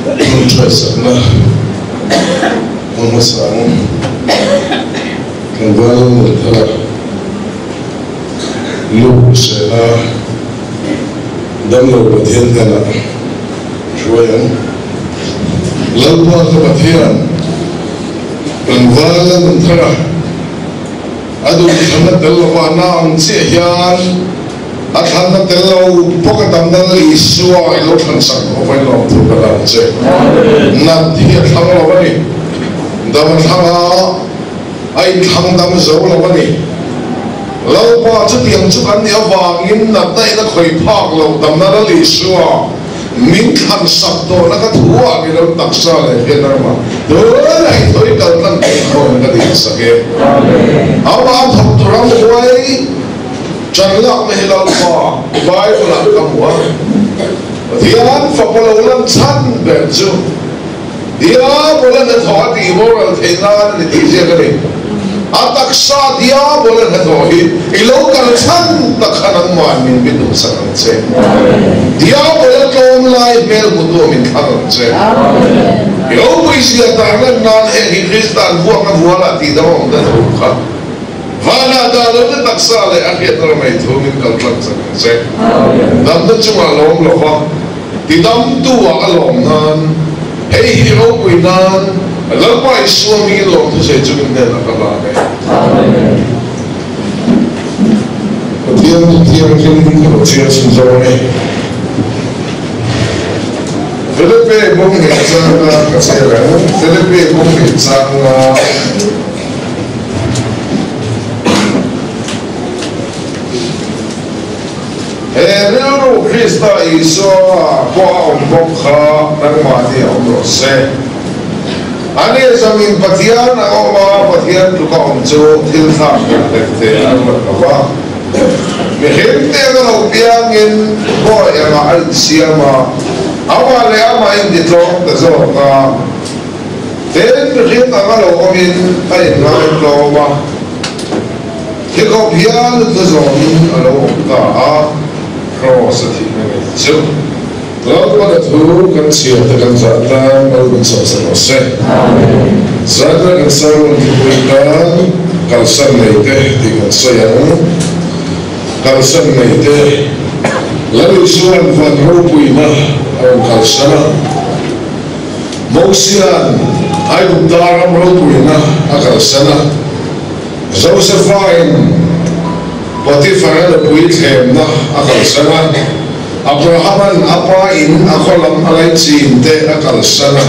Ṭawngṭaisakna hmang hmasa ang. Tlangval Nunthara lu hrisela damlo Pathian hnenah hruai ang. Lalpa ka Pathian, tlangval Nunthara a duhthlanna tel lova na ang chiah hian A thlanna tel lo bawk a tam Lal Isua i lo thlan sak tawh vain lawmthu ka la ang che. Nat hi a thlang lo a ni. Dam a thlang a, a inthlang dam zo lo a ni. Lalpa chutiang chu kan nih avangin natna in a khawih phak loh damna Lal Isua min thlan sak tawhna ka thu ah ni lo taksa leh hian a ramah tunah i thawi kal tlang thei khawn ka dil sak e. Amah a thawk tur ramhuai. Ṭan lakna hi Lalpa Bible-ah ka hmu a, Pathian fapa lo lan chhan ber chu Diabola hnathawh a tih boral theih nan a ni tih ziak a ni. A taksa Diabola hnathawh hi i lo kal chhan tak kha nangmah min bitum sak ang che. Diabola tlawm lai hmel hmutu min thlang ang che. I ropui zia tarlan nan heng hi Krista'n vuakna vualah tih dang a awm ta tho kha. Vanah dah lo na taksa leh a hriatna ramei thu min kal tlang chak ang che. Damna chungah lawm lo va, tidamtu ah a lawm nan, hei hi ropui nan Lalpa Isua hmingin lawmthu sei chu min hnenah ka hlan e. Pathian thu thianghlim ka lo chhiar chhun zawng e. Filipe bawng hnih changa ka chhiar ang. Filipe bawng hnih changa. He rilru Krista Isua pawh a awm bawk kha nangmahni a awm rawh se. Ani zamin Pathian a awm a, Pathian tluka awm chu thil thlak ber hlek te a ruat lo va. Mihring te anga lo piangin bawi angah a insiam a, amah leh amah a intitlawm ta zawk a. Tin, mihring anga lo awmin a inngai tlawm a, thikhawp hian thu zawmin a lo awm ta a, Kraws a thihna ngei chu. Lalpana thu kan chhiar te kan zah tan mal min sawm sak rawh se. Zaina kan sermon thupui tan kalsan nei te tih kan sawi ang. Kalsan nei te, Lal Isua'n van ropuina a rawn kalsan a. Mosia'n Aigupta ram ropuina a kalsan a, Josefa-in Potifara nupui thlemna a kalsan a, Abrahama'n a pa in a khaw lam a laichin te a kalsan a,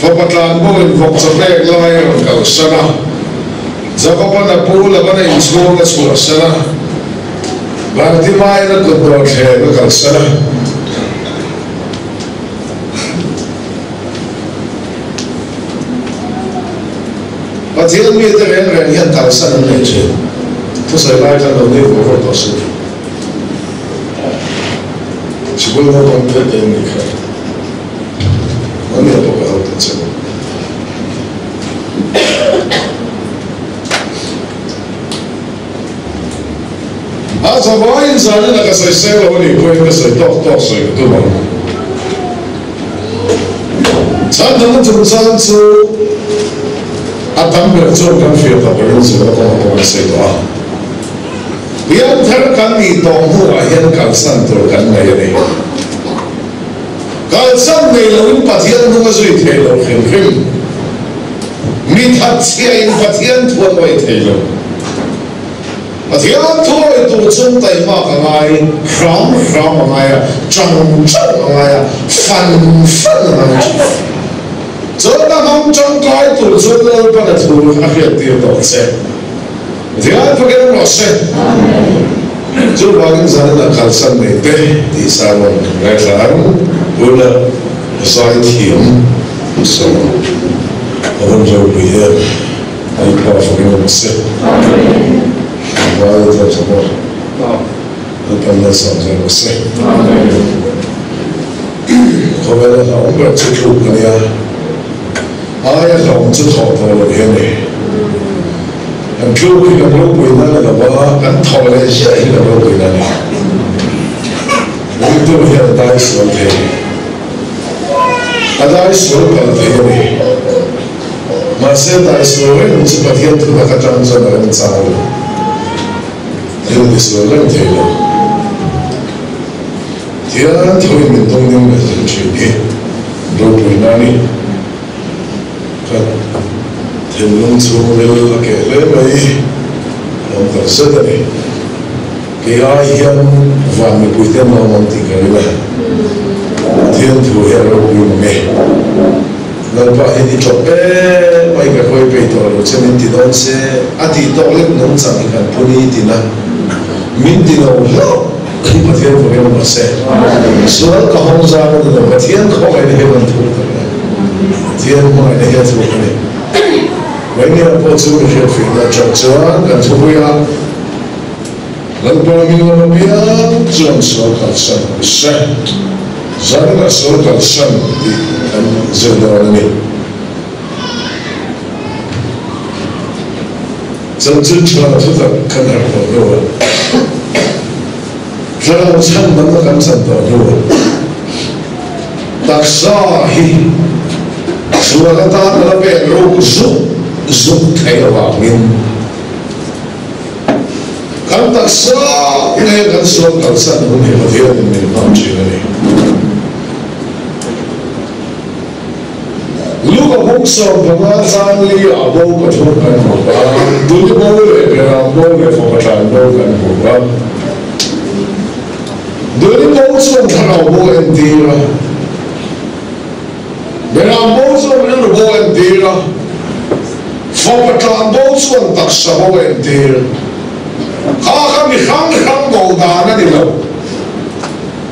fapa tlanboin vawk chaw pek lai a rawn kalsan a, Jakoba'n a pu Labana inchhung a chhuahsan a, Bartimaiin a kut dawr thleng a kalsan a. Pathian mite reng reng hian kalsan an nei thin. Thusawi lai khan lo nei vawr vawr tawh suh. Sikul naupang te te an nih kha. An nih pawh ka hau ta che. A zavaiin zanin a ka sawi seng lo a nih pawhin ka sawi tawk tawk sawi ka tum ang. Chhandamna chungchang chu a tam ber chuan kan hriat loh ka ring zir a kawngah pawh kan sawi tawh a. Pianthar kan nih tawh hnuah hian kalsan tur kan nei a ni. Kalsan nei loin Pathian hnung a zui thei lo hrim hrim. Mi thatchhiain Pathian thu an awih thei lo. Pathian thu awih tur chuan taimak a ngai, hram hram a ngai a, chang chang a ngai a, fan fan a ngai thin. Chuan a hmang tangkai tur chuan Lalpan a thu a hriattir tawh che. Pathian fakin awm rawh se. Chuvangin zanin a kalsan nei te tih sermon kan ngaithla ang. Tuna zaithiam Sawm a hun ropui em Lalpa fakin awm se. Vai ta tha bawk Lalpan malsawm zel rawh se. Khawvel a hlauhawm ber chu tluk a nia, aia hlauhawm chu thawh tawh loh hi a ni. Kan tluk hi kan ropui nan a lo va, kan thawh leh ziah hi kan ropui nan a ni. Ringtu hian a dai sual thei. A dai sual palh thei a ni. Mahse dai sual reng chu Pathian thutak atang chuan a remchang lo. Thil ti sual reng thei lo. Thian thoin min dawng ding leh zel thin hi ropui na ni. Ka thinlung chhungril a keh hle mai, lawm tak zet a ni. Kei ai hian van mipui te an lawm ang tih ka ring a, Pathian thu hi a ropui mang e. Lalpa hian i ṭawp em mai ka khawi peih tawh lo che min ti dawn se a tih tawk lek nungchang hi kan pu ni tin a, min ti lo hlauh hi Pathian vawk em rawh se. Sual ka hawng zang a ni lo, Pathian khawngaihna hian an thuk tak em. Pathian hmangaihna hi a thuk a ni. Vawinia pawh chu mi hriatfiahna aṭang chuan kan thupui a. Lalpa hming lama piang chuan sual kalsan se, zaninah sual kalsan tih kan zir dawn a ni. Chanchin tha thutak kan harh tawh hnuah, thlarau chhandamna kan chan tawh hnuah, taksa hi sual atan a la pek ruk zuk zuk theih avangin, Kan taksa nge kan sual kalsan hun hi Pathianin min hmang thin a ni. Luka bung 15 chang li ah bo pathum kan hmu a, Duli bo leh Beram bo leh Fapa tlan bo kan hmu a. Duli bo chuan thlarau bo a entir a, Beram bo chuan rilru bo a entir a, fapa tlan bo chuan taksa bo a entir. Kha kha mi hrang hrang bo dan a ni lo.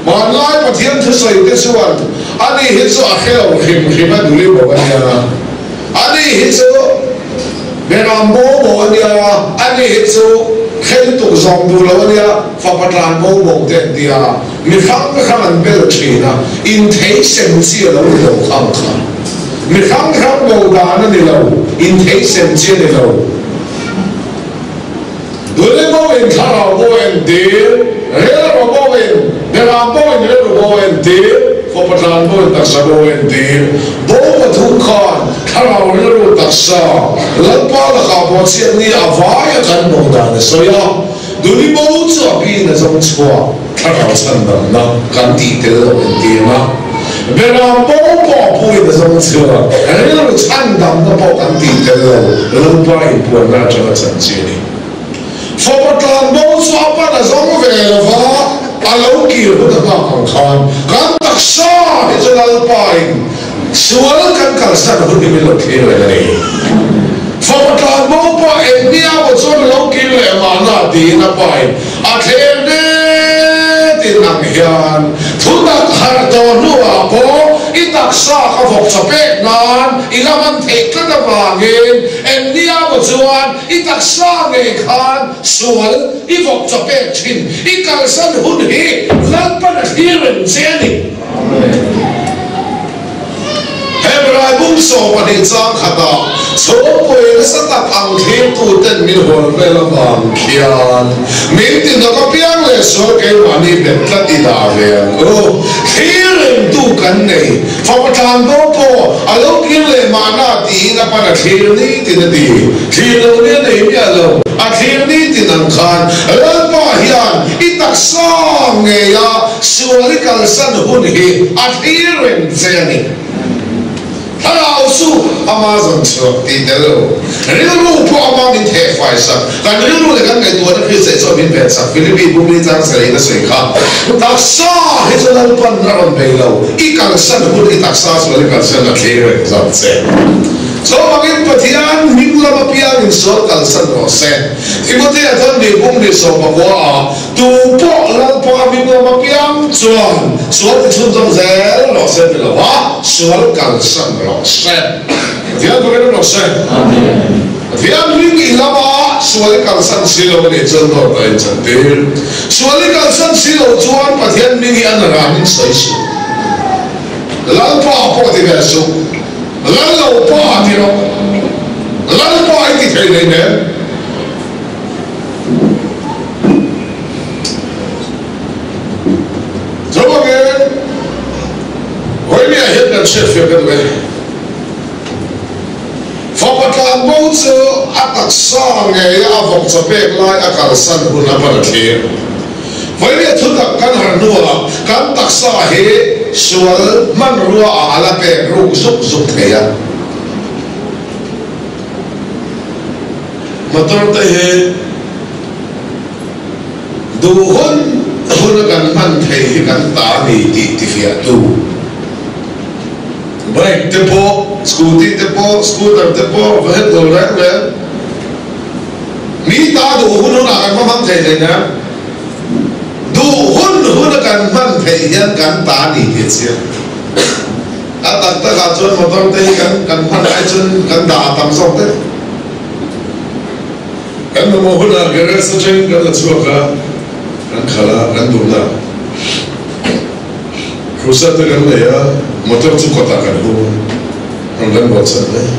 Hmanlai Pathian thusawi te chuan ani hi chu a hre lo hrim hrim a duli bo a nia, ani hi chu beram bo bo a nia, ani hi chu hre lutuk zawm duh lo a nia, fapa tlan bo bo te an tia. Mi hrang hrang an bel thin a, inthei sem chi a lo ni lo khang kha. Mi hrang hrang bo dan a ni lo, inthei sem chi a ni lo. Duli bo in thlarau bo en tir, rilru bo in beram bo in rilru bo en tir, fawpa tlan bo in taksa bo en tir. Bo pathum khan thlarau rilru taksa Lalpa lakah bawhchhiat ni a vai a kan bo dan a sawi a. Duli bo chu a pi na zawng chhuak thlarau chhandamna kan tih tel lo entir a, Beram bo pawh a pui na zawng chhuak rilru chhandamna pawh kan tih tel lo Lalpa inpuanna atanga chan chi a ni. Fapa tlan bo chu a pan a zawng ve lo va, a lo kir hun a nghak ang khan kan taksa hi chu Lalpa in Sual kan kalsan hun hi min lo thlir reng a ni. Fapa tlan bo pawh eng nia maw chuan a lo kir leh mahna tiin a pain a thler detin ang hian thutak harh tawh hnuah pawh i taksa ka vawk chaw pek nan i la hman theih tlat avangin eng nia maw chuan i taksa ngei khan sual i vawk chaw pek thin i kalsan hun hi Lalpan a thlir reng che a ni. Hebrai bung 12 chang khatah chhawngpuai nasa tak ang thlirtuten min hual vel avang khian min ti hnawk apiang leh sual keimahni bet tlat i dah ve ang u. Thlir rengtu kan nei. Fapa tlan bo pawh a lo kir leh mahna tiin a pan a thlir nitin a ti. Thlir lo ni a nei miah lo. A thlir nitin ang khan Lalpa hian i taksa ngei a Sual i kalsan hun hi a thlir reng che a ni. Thlarau chu ama zawn chhuak tih tel lo. Rilru pawh ama min theh fai sak. Kan rilru leh kan ngaihtuahna Krista chuan min ven sak. Philippi Bumli chang sarih na sawi kha. Taksa hi chu Lalpan a rawn bei lo. I kalsan hun i taksa sual i kalsan a thlir reng zawk che. Chuvangin Pathian hming lam apiangin sual kalsan rawh se. Timothea chuan ni Bumli 19 ah Tu pawh Lalpa hming lam apiang chuan sual ti chhunzawm zel rawh se ti lo a, sual kalsan rawh se. Pathian fakin rawh se. Pathian hming i lam a, sual i kalsan si lo a nih chuan dawt a inchantir. Sual i kalsan si lo chuan Pathian hming hi a naranin sawi suh. Lalpa pawh ti ve suh. Lal lo pa ti rawh. Lalpa i ti thei hleinem. Chuvangin, Vawinia hian kan hriatfiah ka duh e. Fapa tlanbo chu a taksa ngeia a vawk chaw pek lai a kalsan hun a pan a thlir. Vawinia thutak kan harh hnuah kan taksa hi sual hmanrua ah a la pek ruk zuk zuk thei a. Motor te hi duh hun hun a kan hman thei hi kan ta a ni tih tifiahtu. Bike te pawh, scooty te pawh, scooter te pawh vehicle reng reng mi ta duh hun hunah kan va hmang thei hleinem. Duh hun huna kan hman theih hian kan ta a ni tih a chiang. A tak takah chuan motor te hi kan kan hman ai chuan kan dah a tam zawk daih. Kan mamawh hunah garage atangin kan la chhuak a, kan khalh a, kan duhna. Crusade te kan nei a, motor chu kawtah kan hung a, rawn kan buatsaih mai.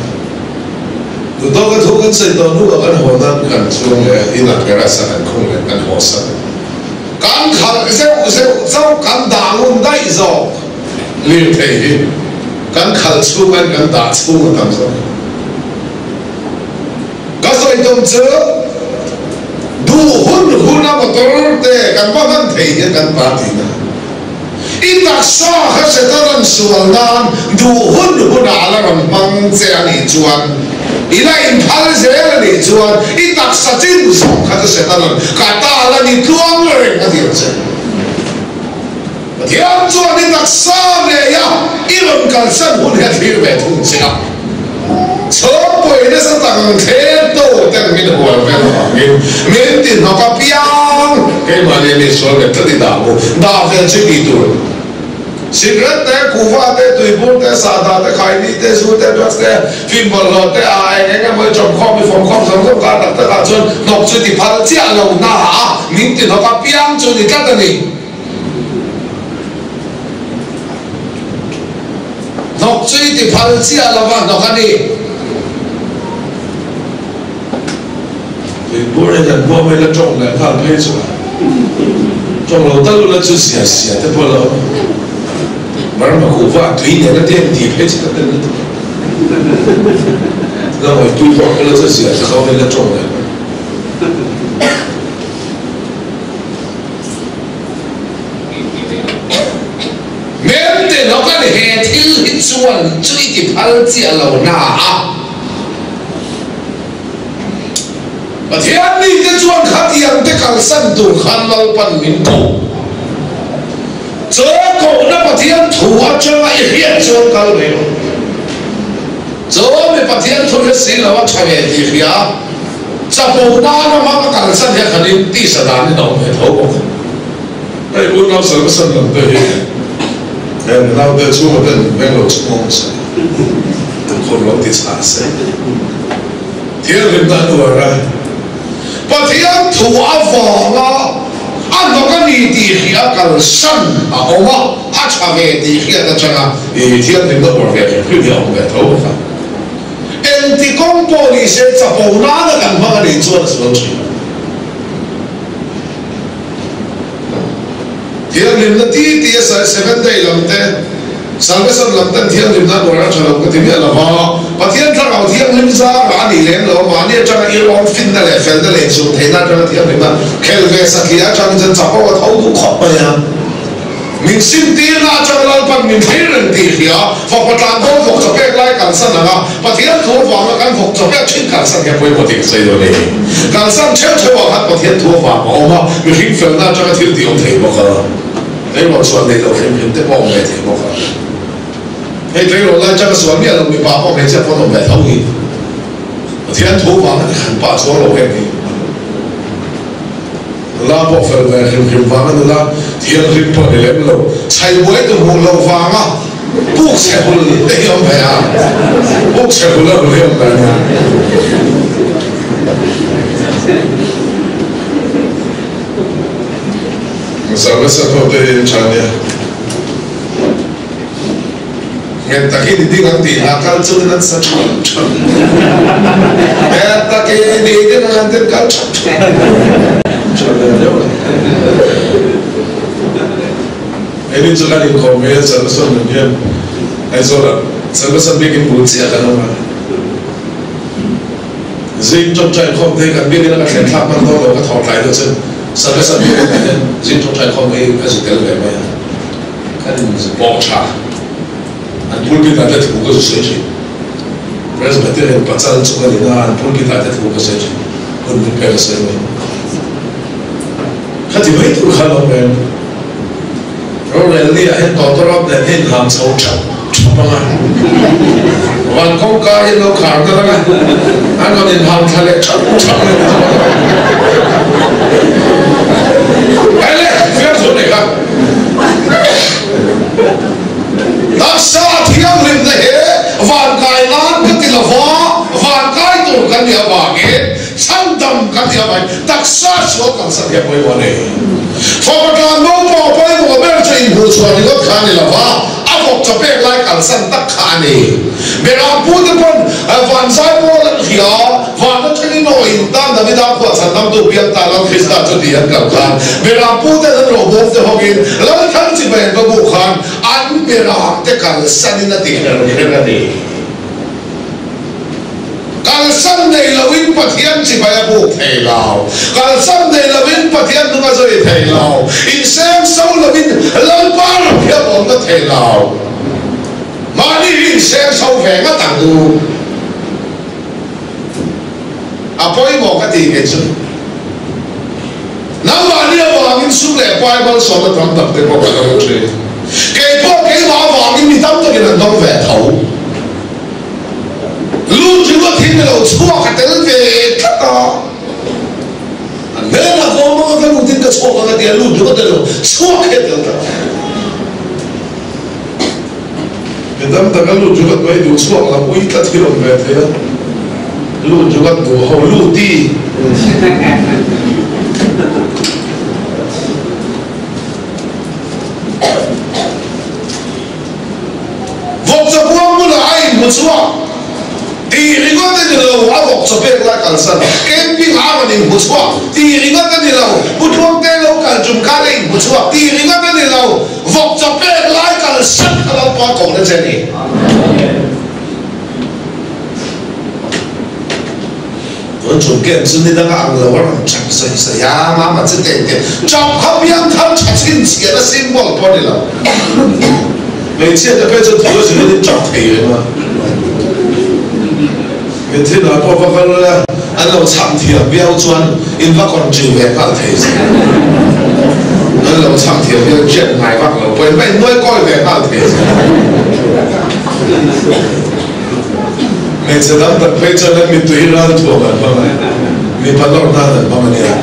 Duhtawka thu kan sawi tawh hnuah kan haw nan kan chuang leh a, inah garage ah kan khung leh kan haw sak. Kan khalh zeuh zeuh chauh kan dah ngun daih zawk lirthei hi kan khalh chhungin kan dah chhung a tam zawk. Ka sawi tum chu duh hun hun a motor te kan va hman thei hian kan pa tihna. I taksa kha Satan rawn sual nan duh hun hun ah la rawn hmang che a nih chuan, i la inphal zel a nih chuan i taksa chin zawng kha chu Satan rawn ka ta la ni tluang reng a tir che. Pathian chuan i taksa ngei a i rawn kalsan hun hi a thlir ve thung che a. Chhawngpui nasa tak ang thleng to ten min hual vel avangin min ti hnawk apiang keimahni mi sual ve tlat i dah mu dah vel chu tih tur. Cigarette te, kuhva te, tuibur te, sahdah te, khaini te, zu te, drugs te, film bawlhhlawh te, a eng eng emaw i chawmkhawm i fawmkhawm zawng zawng kar tak takah chuan hnawk chu ti phal chiah lo na a min ti hnawk apiang chu ni tlat a ni. Hnawk chu i ti phal chiah lo va, hnawk a ni. Tuipur hi kan bawm ila tawng leh nghal phei chu a tawng lo tal ula chu zia zia te pawh lo Burma kuhva tui nen a te an tih phei chu ka tel lutuk la ngawi tui pawh ula chu zia te kha ila tawng leh Hmel te lo kan he thil hi chuan chu i ti phal chiah lo na a. Pathian mite chuan khatiang te kalsan tur khan Lalpan min ko. Chaw kohna Pathian thu atanga i hriat chuan kal ve rawh. Chaw mi Pathian thu hre si lo a tha ve tih hria. Chapo nana hmang a kalsan hian khanin tisa dan in a awm ve tho bawk. Hei unau salvasan lam te hi heng naute chhunga ten veng lo chu nghawng se, tukhur lo ti chhah se, thianghlimna an uar a, Pathian thu avanga a hnawk a ni tih hi a kalsan a awm a, a tha ve tih hriat atanga i thianghlimna uar ve hrim hrim hi a awm ve tho bawk a. Engti kawng pawh ni se chapo nana kan hmang a nih chuan a sual thin. Thianghlimna ti ti a Seventh Day lam te, Salvation lam ten thianghlimna an uar a tha lo ka ti miah lo va, Pathian thlarau thianghlim zarah a nih lem lo, mahni atanga ir awm finna leh felna leh insum theihna atanga thianghlimna khel ve satliah atangin chuan chapo a tho duh khawp mai a. Min simtirna atanga Lalpan min thlir reng tih hria, fapa tlan dawn vawk chaw pek lai kalsan ang a, Pathian thu avanga kan vawk chaw pek thin kalsan hian pawimawh tih ka sawi dawn e. Kalsan theuh theuh ah khan Pathian thu avang a awm a, mihring felna atanga thil tih awm thei bawk a, tleirawl sual nei lo hrim hrim te pawh awm ve thei bawk a. Hei tleirawl lai atanga sual miah lo mipa pawh hmeichhia pawh an awm ve tho hi. Pathian thu avanga ni khan pa chuang lo heng hi. Nula pawh fel ve hrim hrim vanga nula thianghlim pawh ni lem lo, chhaibuai tu hmuh loh vanga puk chhe hul te hi awm ve a, puk chhe hul a hul hi awm ve a nia. Service ho te hi tha nia. Nghet takin i ding ang tih hla kal chuan an sa ṭhap ṭhap. Nghet takin i ding ang an tin kal ṭhap ṭhap. Ṭha ve deuh a. Keini chu kan inkhawm ve a, Salvason nun hian Aizawlah Salvason biakin bul chiah kan awm a. Zing ṭawngṭai khawm te hi kan biakin a ka thlen thlak hman dawn lo, ka thawh tlai deuh chuan Salvason biakin ah hian zing ṭawngṭai khawm hi ka zu tel ve mai a. Kan inpawh ṭha, an pulpit ah te thu ka zu sawi ṭhin. Presbyterian pachal chu ka ni na, an pulpit ah te thu ka sawi ṭhin, hun min pek a sawi mai. Khati mai tur kha lo reng. Rorel ni ah hian tawtawrawt nen hian inham chho thap thap ang a, van kawngka hi an lo khar ta rang a, an rawn inham thla leh thap thap mai ni zawk ang. Ele, fiamthu a nei kha. Taksa thianghlimna he van kai nan ka ti lova, van kai tur kan nih avangin Chhandam kan tih avangin taksa sual kalsan hi a pawimawh a ni. Fapa tlan naupang pawimawh ber chu inhmuhchhuah ringawt kha a ni lo va, a vawk chaw pek lai kalsan tak kha a ni. Berang pute pawn van zaipawl an hria a, van atangin aw in tan Davida khuah chhandamtu piang ta Lal Krista chu tih an kal khan berang pute an robawm te hawngin Lal Thang chibai an va buk khan an berang te kalsanin a ti kher kher a ni. Kalsan nei loin Pathian chibai a buk thei lo. Kalsan nei loin Pathian hnung a zui thei lo. Insem so loin Lalpa ram hi a bawmna thei lo. Mahni hi insem so ve ngat ang u. A pawimawh ka ti kei chu. Nangmahni avangin sum leh pai malsawmna tam tak te pawh ka dawng thin. Kei pawh keimah avangin mi tam takin an dawng ve tho. Lut ringawt hi ni lo chhuak a tel ve tlat a, an hmelah kawng anga ka lutin ka chhuak ang a ti a, lut ringawt a ni lo, chhuak hi a tel tlat. Mi tam tak a lut ringawt mai duh chhuak lam ui tlat hi rawn ve thei a, lut ringawt duh ho luti. Vawkchaw buang bulah a inhmu chhuak tih ringawt a ni lo, a vawkchaw pek lai kalsan camping ah a rawn inhmu chhuak tih ringawt a ni lo, Pu Tluangte lo kal tum khan a inhmu chhuak tih ringawt a ni lo, vawkchaw pek lai kalsan kha Lalpa kohna che a ni. Tun chung camp chu ni danga ang lo a rawn chap sawi sawi a, mama chu teh teh chap kha piang thar tha chhinchhiah na symbol pawh a ni lo. Hmeichhia te phei chuan thu a zir in chap thei reng a, mitthi hna pawh va kal ila an lo chham thiam viau chuan in va country ve nghal thei zel. An lo chham thiam viau jet ngai vak lo pawh in va innuai kawi ve nghal thei zel. Hmeichhe dang tak phei chuan an mittui hi ral thuam an hmang a, mipa nawr nan an hmang a nia.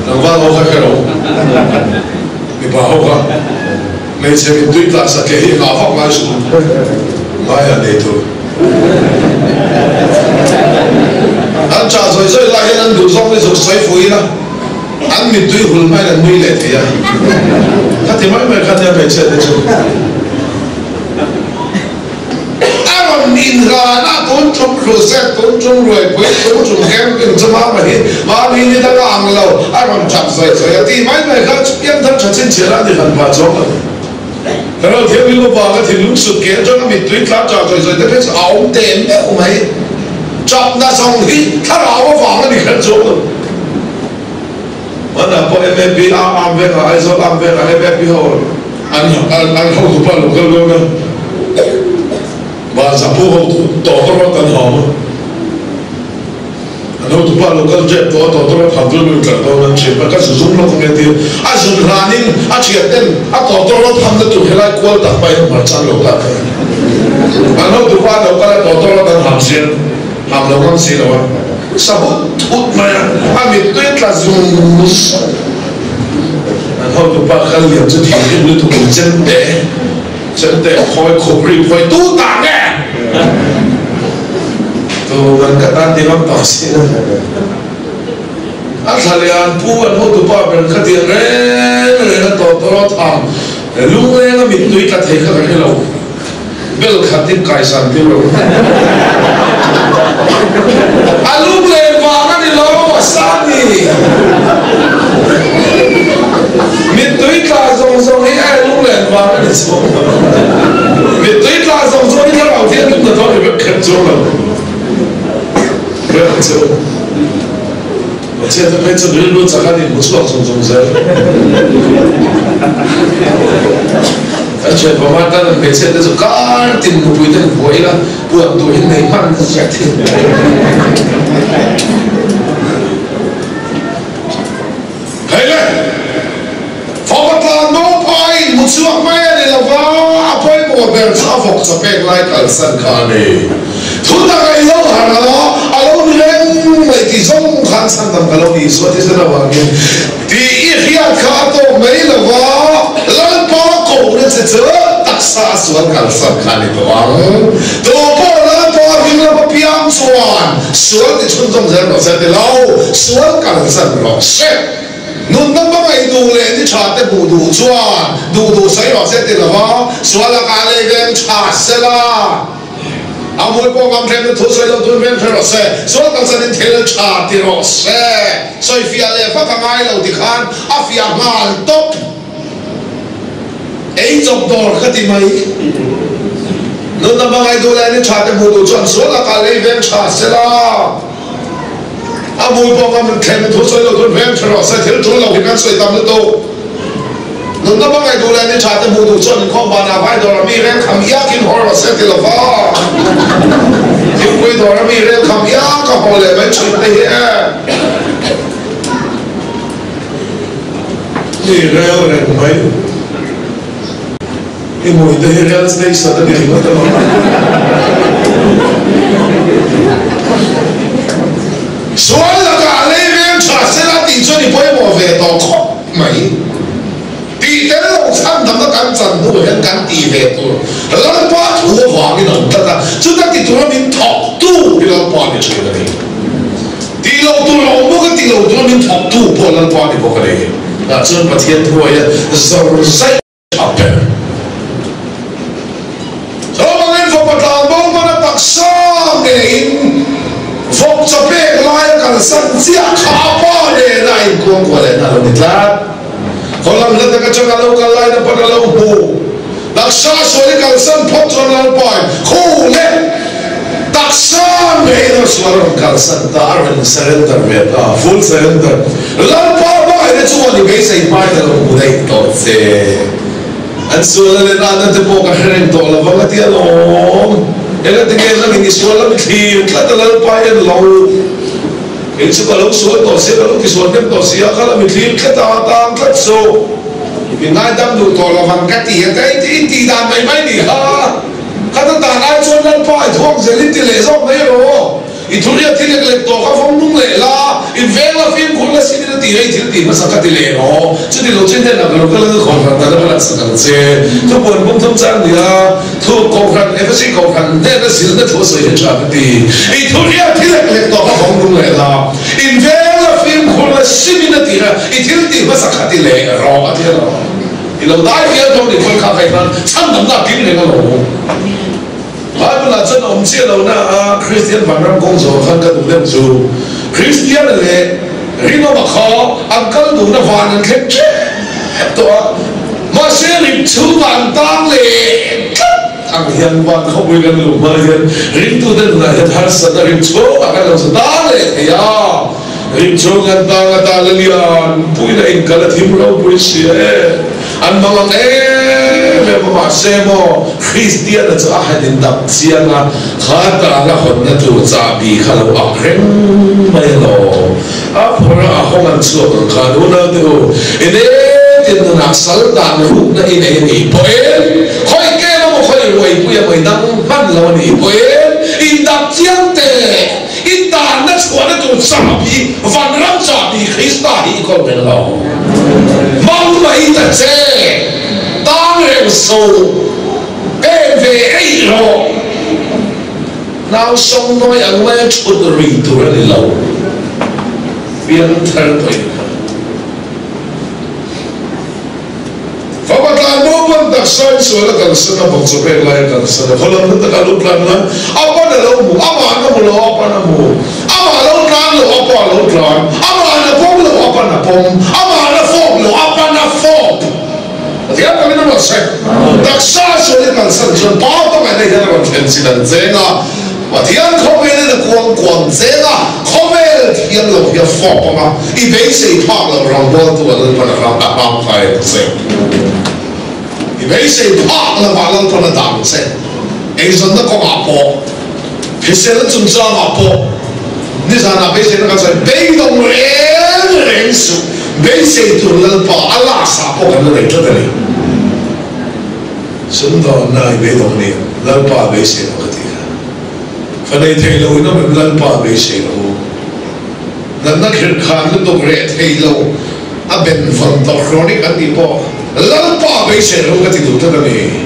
Tlangval ho kha kher awm, mipa ho kha hmeichhe mittui tla sa ke hi ngah vak ngai suh, ngaiah nei tur. An chah zawi zawi lai hian an duh zawng hi zuk sawi fuh ila, an mittui hul hmain an nui leh thei a. Khati mai mai kha nia hmeichhia te chu. A rawn inhlan a, tun tum crusade, tun tum ruaipui, tun tum camping chu mama hi mahni ni dang a ang lo, a rawn tap zawih zawih a tih mai mai kha chu piang thar tha chhinchhiah a ni han pah chuang lo. Ka lo thianghlim avanga thinlung sut ke atanga mittui tla tah zawih zawih te phei chu a awm teh meuh mai. Chapna zawng hi thlarau avang a ni kher chuang lo. Hmanah pawh MAP a am vengah Aizawl am vengah MAP ho an an hotu pa lo kal dawn a, Vanzapu hotu tawtawrawt an hawm a, an hotu pa lo kal tep tawh a tawtawrawt ham chu lui tlar dawn an thian a, ka zu zum lawk ange tia a zun hlanin a thian ten a tawtawrawt hamna tur helai kual tak maiin hmarcha an lo dah thei a, an hotu pa lo kal a tawtawrawt an ham sia. Ham lo ngam si lo a, sa hut hut mai a, a mittui tla zung zung. An hotupa kal liam chu thinrim lutuk in chemte, chemte khawi khup ri phawi tu ta nge? Tu man ka tan ti ngam tawh si lo. A thla leh an pu an hotupa ber kha tiang reng reng a tawtawrawt ham lungleng a mittui tla thei kha ka hre lo. Bel khat in kaisan tir lo. A lunglen vang a ni lo, a sa ni. Mittui tla zawng zawng hi a lunglen vang a ni chuang lo. Mittui tla zawng zawng hi thlarau thianghlim hnathawh ni vek kher chuang lo. Rem chu Pathian te phei chuan rilru chak an inhmu chhuak zung zung zel. Kan thian pama tan an hmeichhia te chu kar tin nupui ten buai ila puan tur hi nei hman ziah thin. Hei le, fapa tlan bo phai inhmu chhuak mai a ni lo va, a pawimawh ber chu a vawk chapek lai kalsan kha a ni. Thu tak a i lo harh a, a lo ni reng mai tih zawng khan chhandam ka lo ni Isua thisen avangin tih i hriat kha a tawk mai lo va, Lalpa kohna che chu taksa a sual kalsan kha a ni tawh ang. Tu pawh Lalpa hring lama piang chuan sual ti chhunzawm zel rawh se ti lo, sual kalsan rawh se. Nunna hmangaih duh leh ni tha te hmuh duh chuan duh duh sawi rawh se ti lo va, sual lakah lei veng tha sela. A hmui pawh ngam hremna thu sawi lo tun veng hre rawh se, sual kalsanin thil tha ti rawh se. Sawi fiah leh vak a ngai lo ti khan a fiah nghal tawp. Ei chawp dawr ka ti mai. Nunna hmangaih duh leh ni tha te hmuh duh chuan sual lakah lei veng tha sela. A hmui pawh ngam thleng thu sawi lo tun veng tha rawh se, thil tul lo hi kan sawi tam lutuk. Nunna hmangaih duh leh ni tha te hmuh duh chuan inkhawm vanah vai dawr a mi rel kham iak in haw rawh se ti lo va. Thingpui dawr a mi rel kham iak a haw leh mai thin te hi e. Mi rel reng mai. I mui te hi rail station a ni ringawt emaw? Sual lakah lei veng tha sela tih chuan i pawimawh ve tawh khawp mai. Tih tel lo chhan dangna kan chan hnu hian kan tih ve tur Lalpa thu avangin a awm tlat a, chuta ti tura min thawktu hi Lalpa a ni thin a ni. Tih loh tur a awm bawk a, tih loh tura min thawktu pawh Lalpa a ni bawk a ni. Tah chuan Pathian thuaia zawr zaih tha ber. Chuvangin fapa tlan bo hman a taksa ngeiin vawk chaw pek laia kalsan chiah kha a pa nena a inkuangkuah lehna a lo ni tlat. Khaw lam hla tak atanga lo kal laina pawn a lo hmu. Taksa sual i kalsan phawt chuan Lalpain khu le taksa ngeiin a sual a rawn kalsan ta, a rawn surrender ve ta, full surrender. Lalpa hmangaihna chuan i beisei hmain a lo hmu daih tawh che. An sualna leh natna te pawh ka hre reng tawh lo vang a ti alawm. Engati nge nangin i sual lam i thlir tlat a Lalpa en lo. Kei chu ka lo sual tawh sia, ka lo tisual hnem tawh sia, ka lam i thlir tlat a, tang tlat suh. I ngaidam duh tawh lo vang ka ti a, ka in tih dan mai mai ni ha. Ka ta dan ai chuan Lalpa i thuak zel in ti leh zawk mai rawh. I thu riat hi lek lek tawh ka vawng nung leh la, in veng la fimkhur la sin in a tih rei thil tih hmasa ka ti leh rawh. Chuti lo chuan hnenah ka lo kal ang a khawhran dan a ka laksak ang che. Thupuan bung thum chang ni a, thu kohhran Efesi kohhran hnena zilhna thu a sawi hi tha ka ti. I thu riat hi lek lek tawh ka vawng nung leh la, in veng la fimkhur la sim in a tih a, i thil tih hmasa kha ti leh rawh a ti a lo. I lo dai vial dawn i khawi kha ka inhman chhandamna a kim reng a lo. Bible ah chuan awm chiah lo na a Kristian vanram kawng zawh khan ka duh deuh chu Kristian leh rinawma kha an kal duhna van an thleng tep tawh a, mahse rik chhung ah an tang leh tlat ang hian van khawpui kan luh hma hian ringtute nunah hian harsatna rik chhung ah kan lo chu tang leh thei a, rik chhung kan tang a tan a lian puiin a inkal a thim ropui sia e. An hmang ang em em a, mahse maw Kristiana chu a han indap chiang a, kha tana hawnna tur chahbi kha lo ak reng mai alawm. A phawrh a, a hawng an chhuak ang khan unaute u, in engtin nunah sal dan rukna i nei a nih pawhin, khawi kem emaw khawi ruaipui emaw i dang hman lo a nih pawhin, indap chiang teh, i tanna chhuahna tur chahbi, vanram chahbi Krista hi i kawl reng lo. Hmang mai ta che, tang reng suh, pen ve eih rawh. Nau sawng nawi ang maia thut ri tur a ni lo, piangthar tawh in kha. Fapa tlan bo pawn taksa in sual a kalsan a, bawkchaw pek lai a kalsan a, khawlam na taka lo tlan lai, a pan a lo hmu, amah na hmu lo, a pan a hmu, amah lo tlan lo, a pa lo tlan, amah na pawm lo, a pan a pawm, amah na fawp lo, a pan a fawp. Pathian takin a rawn sawi. kalsan chuan Pa hmangaihna hian a rawn thlen chin an cheng a, Pathian khawvelin a kuangkuang cheng a, khawvel thiam lo hi a fawp ang a, i beisei phak loh rawngbawltu a Lalpan a hrang a hmang kai ang che. I beisei phak lovah Lalpan a dah ang che. Eizawnna kawngah pawh, hriselna chungchangah pawh nizanah beiseina kan sawi beidawng reng reng suh. Beisei tur Lalpa a last ah pawh kan la nei tlat a ni. Sumdawnna i beidawng a ni, Lalpa a beisei lo ka ti kha. Fa nei thei lo in awm em Lalpa a beisei lo u. Natna khirh khan lutuk reh thei lo a ben vawn tawh chronic an tih pawh Lalpa a beisei lo ka ti duh tlat a ni.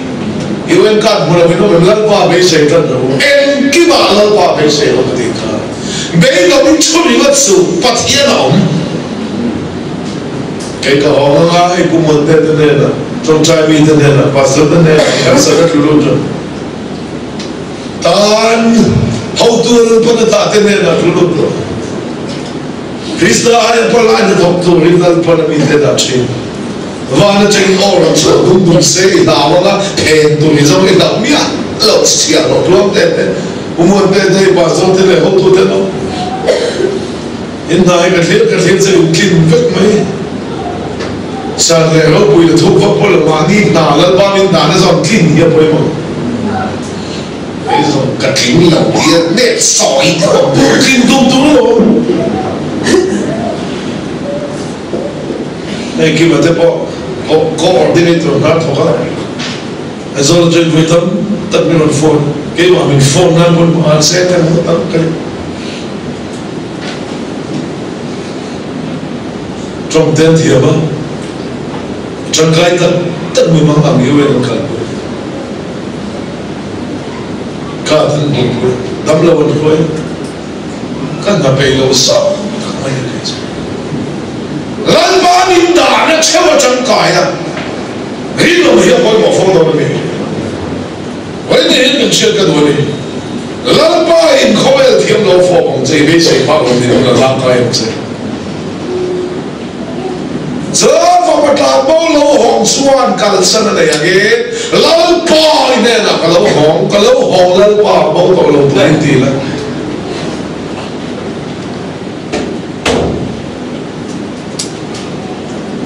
UN card hmu lo in awm em Lalpa a beisei tlat lo u. Engkimah Lalpa a beisei lo ka ti kha. Beidawng in thu ringawt suh Pathian a awm. Kei ka hawng anga hei Pu Muante te hnenah, Tawngtai mite hnenah, Pastor te hnenah cancer a tlu lut a, tan hotu a Lalpan a dah te hnenah a tlu lut lo. Krista aia palai hnathawk turin Lalpan a mite dah thin. Van atangin aw rawn chhuah dum dum se i hlau anga phen tur i zawng i hlauh miah loh chhiah rawh tluang te te Pu Muante te hei Pastor te leh hotu te no. In hna hi ka thlir ka thlir che in tlin vek mai. San leh ropui la thuk vak pawh lo mahni hna Lalpa min dan a zawn tlin hi a pawimawh. Hei zawng ka tling lo tia net sawi te pawh tlin tum tur a awm. Hei Kima te pawh co-ordinator hnar thawk a. Aizawl atangin vawi tam tak min rawn phone, keimah min phone nan pawn an seng em ngawt ang ka ti. Tawng te an thiam a, tangkai tak tak mi mang ang UN an kalpui. Card an hmuhpui, damlo an hruai, ka hna peih lo sang tak mai a ni chu. Lalpa min dahna theuh a tangkai a, rinawm hi a pawimawh fo dawn a ni. Vawiin hian min hriat ka duh a ni. Lalpa in khawvel thiam lo fawp ang che, i beisei phak lo niin la hlangkai ang che. Jehova tlan bo lo hawng chuan kalsan a nei angin, Lalpa i hnenah ka lo hawng, ka lo hawng Lalpa bo tawh lo turin ti la.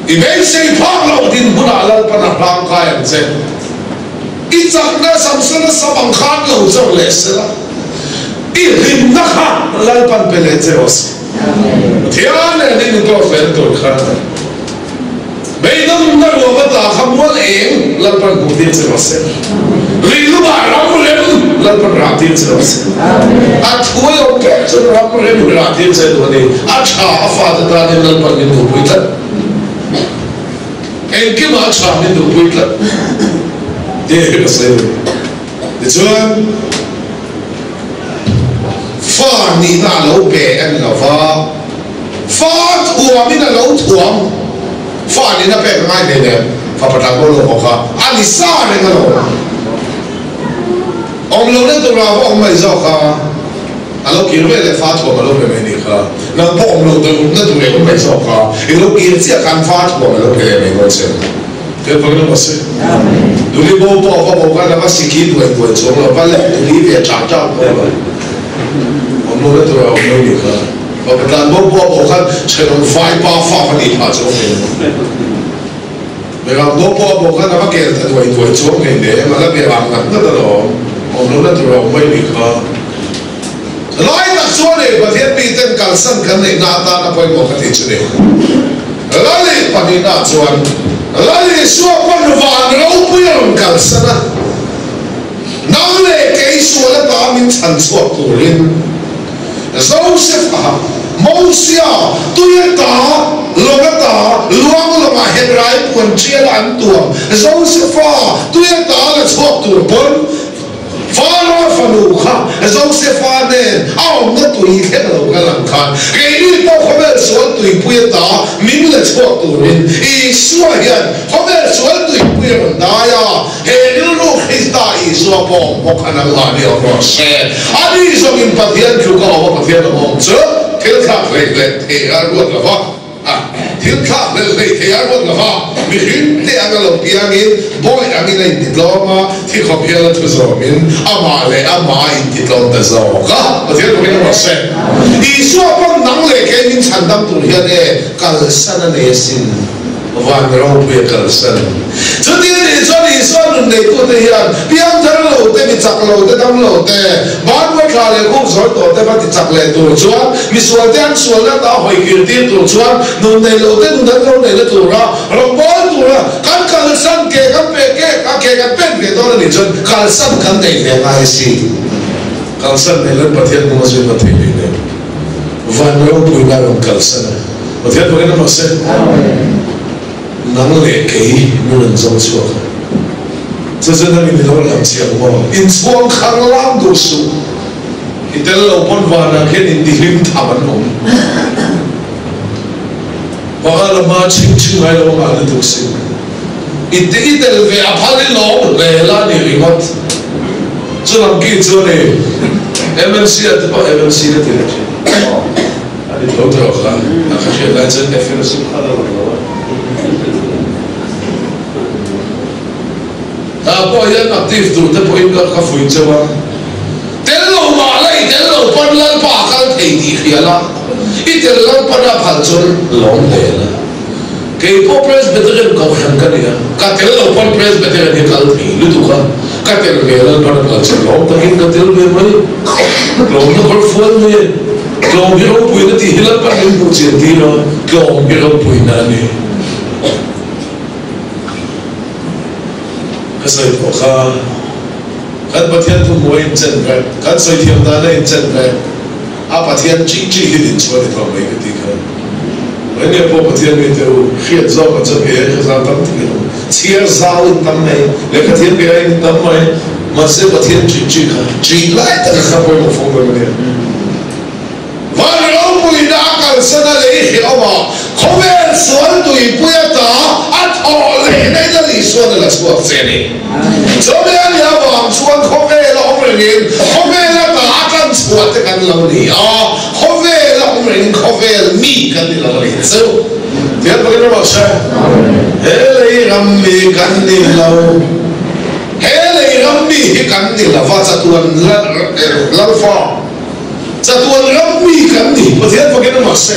I beisei phak loh dinhmunah Lalpan a hlangkai ang che. I chakna Samsona sam ang khan lo chawr leh sela, i hlimna kha Lalpan pe leh che rawh se. Pathian nen in inkawr fel tur khan beidawmna ruam ata kha mual eng Lalpan hmuh tir che rawh se. Rilumah ram rem Lalpan rah tir che rawh se. A thu a lo pek chuan ram rem rah tir che duh a ni. A tha a fate tanin Lalpan min duhpui tlat. Engkimah a tha min duhpui tlat tih hi ka sawi a ni. Tichuan, fa nihna a lo pe a ni lo va, fa thuamin a lo thuam, fa nihna pek a ngai hle nen, fa patlan pawh lo bawk a, a ni sa reng alawm. Awm lohna tura va awm mai zawk a. A lo kir ve leh fa thuam a lo pe mai nih kha. Nang pawh awm lo deuh na tur em mai zawk a, i lo kir chiah khan fa thuam a lo pe leh mai dawn che. Thil phang emaw se. Duli bo pawh va bo khan a va siki duai duai chuang lo, va leh duli ve ṭak ṭak pawh lo. Awm lo na tur a awm mai nih kha. Va patlan bo pawh a bo khan ṭhenawm vaipa fa va nih phah chuang ngei lo. Beram bo pawh a bo khan a va kel ta duai duai chuang ngei nem, a la beram ngat ngat alawm. Awm lo na tur a awm mai nih kha. Lai tak chuan ei Pathian miten kalsan kan neihna atana pawimawh ka tih chu ni. Lali pahnihna chuan Lal Isua pawn van ropui a rawn kalsan a, nang leh kei sual ata min chhan chhuak turin Joseph a Mosia tui ata lawng ata luang lawngah Hebrai puan ṭial a an tuam Josepha tui ata la chhuak tur pawn Fara fanu kha Josefa nen a awmna tui thleng lo kal ang khan keini pawh khawvel sual tuipui ata min la chhuak turin Isua hian khawvel sual tuipui a rawn dai a, he rilru Krista Isua pawh bawk a nang mah ni awm rawh se. Ani zawngin Pathian tluka awm a Pathian awm awm chu thil thlak hlei hleh thei a ruat lo va. A thil thlak hlelh hlei thei a ruat lo va, mihring te anga lo piangin bawi angin a intitlawm a, thi khawp hial a thu zawmin amah leh amah a intitlawm ta zawk a. Pathian bawkin a rawh se. Isua pawn nang leh kei min chhandam tur hian e kalsan a nei asin. Van ropui a kalsan. Chuti a nih chuan Isua nun neitute hian piangthar lo te, mi chak lo te, dam lo te, banbua thla leh khup zawi tawh te va ti chak leh tur chuan, misual te an sualna ta hawi kir tir tur chuan, nun nei lo te nun an lo neihna tura rawngbâwl tura kan kalsan ke kan pe ke a ke kan pen ve dawn a nih chuan kalsan kan nei ve ngai a si. Kalsan nei lan Pathian hnung a zui hma thei hlei nen van ropuina a rawn kalsan a. Pathian pakin a mahse nang leh kei min rawn zawng chhuak a, chu chu nangin i lo lang chiang maw? Inchhuang khang lam duh suh, i tel lo pawn vanah khian intihlim tham an awm. Baka la hma chhing chhing ngai lo angah lutuk sin. I i tel ve a phal i lawm hle la ni ringawt. Chu lam ki chu a ni. MMC a ti pawh MMC ka ti leh thin. A ni tho tawh kha, a ka hriat lai chuan FMC kha la lang lo a. Tah pawh hian active tur te pawhin ka ka fuih cheu a. Tel lo mah la i tel lo pawn Lalpa a kal thei tih hria la, i tel Lalpan a phal chuan lawm hle la. Kei pawh Presbyterian kohhran ka ni a, ka tel lo pawn Presbyterian hi kal thei lutuk a, ka tel ve Lalpan a phal chuan lawm takin ka tel ve mai. Tlawmna kawr fual mai. Tlawm hi ropuina tih hi Lalpan min hmuh chian tir a, tlawm hi ropuina a ni. Ka sawi pawh kha kan Pathian thu hmuh a inchen vek, kan sawi thiam dan a inchen vek, a Pathian chih chih hi din chhuah a ni tawh mai ka ti kha. Enge pawh Pathian mi te u hriat zawk a chuan kei ai kha zau tam tak in awm, chhiar zau in tam mai, lehkha thiam kei ai in tam mai, mahse Pathian chih chih kha chih lai tak kha pawimawh fo mai ania. Van ropuina a kalsan a lei hreh awm a, khawvel sual tuipui ata a thawh leh na in a Isuan a la chhuak che a ni. Chumi a nih avang chuan khawvel a awm rengin khawvel ata a tlan chhuah te kan lo ni a, khawvel a awm rengin khawvel mi kan ni lo a nih chu. Tiang takin rawh se, he lei ram mi kan ni lo. He lei ram mi hi kan ni lo va, chatuan Lalfa. Chatuan ram mi kan ni. Pathian fakin a mahse.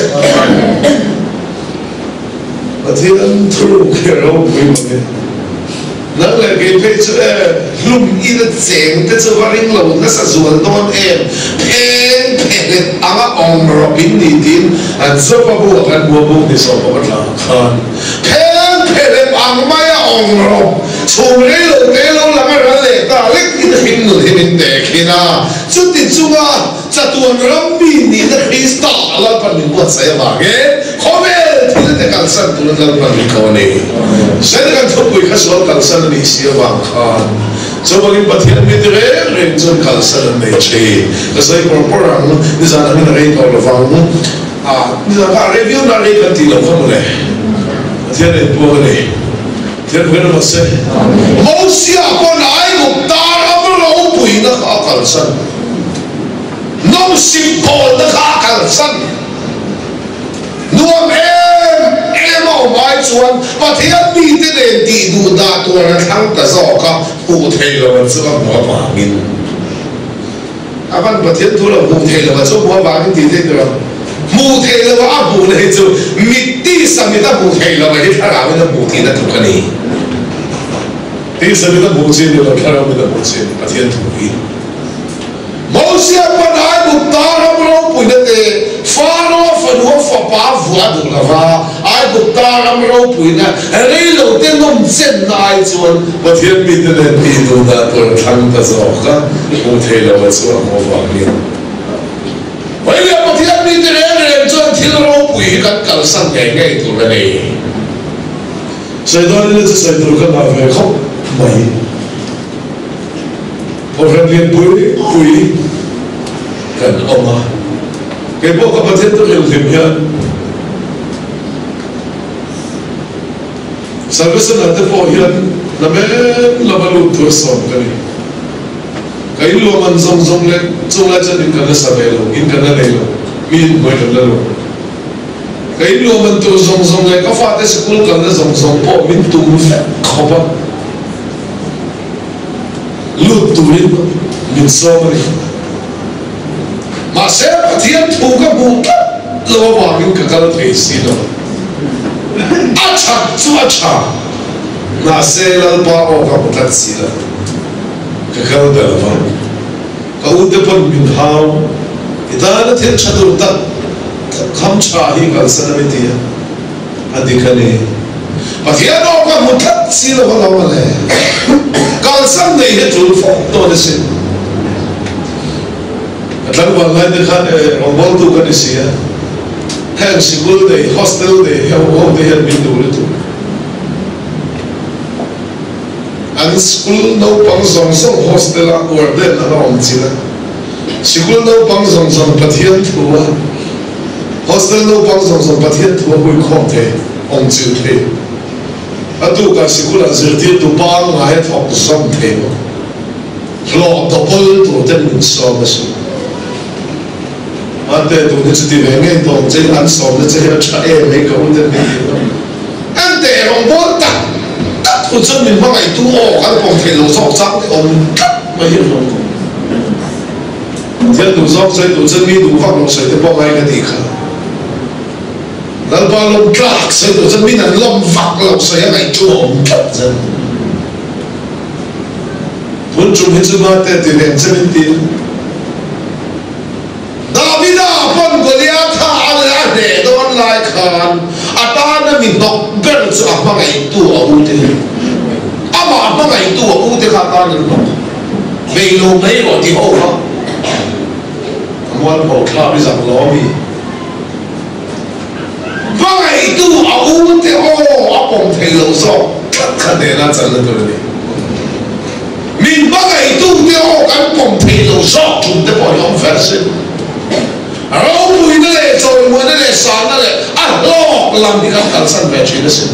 Pathian thuruk hi a ropui mang e. Nang leh kei phei chu e, hlum ina cheng te chu va ring lo nasa zual dawn em, pheng phelet anga awm rawp in ni tiin an zawpa bu ah khan bua buk ni sawm pawh a tla khan pheng phelet ang maia awm rawp chhum rei lo te lo lang a ral leh ta lek in hring nun hi min te khin a. Chuti chunga chatuan ram mi nihna Krista a Lalpan min buatsaih avangin khawvel thil te kalsan turin Lalpan min ko a ni. Senegal thupui kha sual kalsan a nih si avang khan chuvangin Pathian mite reng reng chuan kalsan an nei thin. Ka sawi pawr pawr ang, nizan angin a rei tawh lovang. Nizan kha a rei viau na rei kan tih loh kha mawle. Pathian a inpuang a ni. Thian pawhin a hmasa se. Mosia pawn Aigupta ram ropuina kha a kalsan. Nawmsip bawlna kha a kalsan. Nuam em em a awm ai chuan Pathian mite nen tih duh dah tur a thlang ta zawk a, hmuh theih loh an chu a hmuh avangin. A van Pathian thu lo hmuh theih loh a chu hmuh avangin tih theih tur ang. Hmuh theih loh a a hmuhna hi chu mit tisa mit a hmuh theih loh a hi thlarau in a hmuh tihna tluk a ni. Tisa mit a hmuh chi ni lo thlarau mit a hmuh chi a ni Pathian thu hi. Mosia pawn Aigupta ram ropuina te Faro fanua fapa vuah a duh lo va, Aigupta ram ropuina rei lo te nawm chenna ai chuan Pathian mite nen tih duh dah tur a thlang ta zawk a, hmuh thei lo a chu a hmuh avangin. Vawiin Pathian mite reng reng chuan thil ropui hi kan kalsan ngei ngei tur a ni. Sawi dawn ila chu sawi tur ka ngah ve khawp mai. Kohhran lian pui pui kan awm a, kei pawh ka Pathian chu hrilhhlim hian Salvation-ah te pawh hian namen lama lut tur sawm ka ni. Ka inluah man zawng zawng leh chung lai chuan in kan la sa ve lo, in kan la nei lo, mi inhnuai kan la lo. Ka inluah man tur zawng zawng leh ka fate sikul kalna zawng zawng pawh min tum vek khawp a. Lut turin min sawm a ni. Mahse, Pathian thu ka hmuh tlat lo avangin ka kal thei si lo. A that chu a tha, mahse Lalpa aw ka hmu tlat si lo. Ka kal ta lo va. Ka ute pawn min hau, I tana thil tha tur tak tak kham tha hi kalsan a mi ti a. A dik a ni. Pathian aw ka hmu tlat si lo a lo a le. Kalsan nei hi tul fawk dawn a sin. Ka tlangval lai te khan e rawngbawltu ka ni si a, heng sikul nei, hostel nei ho ho te hian min duh lutuk. An school naupang zawng zawng hostel a warden an awm chin a, sikul naupang zawng zawng Pathian thu a, hostel naupang zawng zawng Pathian thu a huikhawm thei, awm chilh thei. A tukah sikulah zirtirtu pangngai a thawk zawm thei bawk. Hlawh double tur ten min sawm a si. Mate, tun hi chuti ve ngei tawng che in an sawmna che hi a tha em hei ka u ten min ti lo. En teh rawngbawl tak tak thu chuan min hmangaihtu aw kan pawm theih lo zawk chang te awm tlat mai hi a hlawm khawp. Thil duh zawk sawi duh chuan mi duh vak lo sawi te pawh ngai ka tih kha. Lalpa lawm tlak sawi duh chuan min an lawm vak lo sawi a ngaihtu a awm tlat zel. Tun tum hi chu mate ti reng che min ti. Davida pawn Goliatha a leh a hneh dawn lai khan a tana mi hnawk ber chu a hmangaihtu a u te hi. Amah hmangaihtu a u te kha a tan an hnawk bei lo mai rawh ti ho kha a mualpho thlap i zak lo a mi. Hmangaihtu a u te aw a pawm thei lo zawk tlat kha hnehna chalna tur a ni. Min hmangaihtu te aw kan pawm thei lo zawk tum te pawh hi awm fer sin. Ropuina leh chawimuaina leh sanna leh a hlawk lam hi kan kalsan ve thin asin.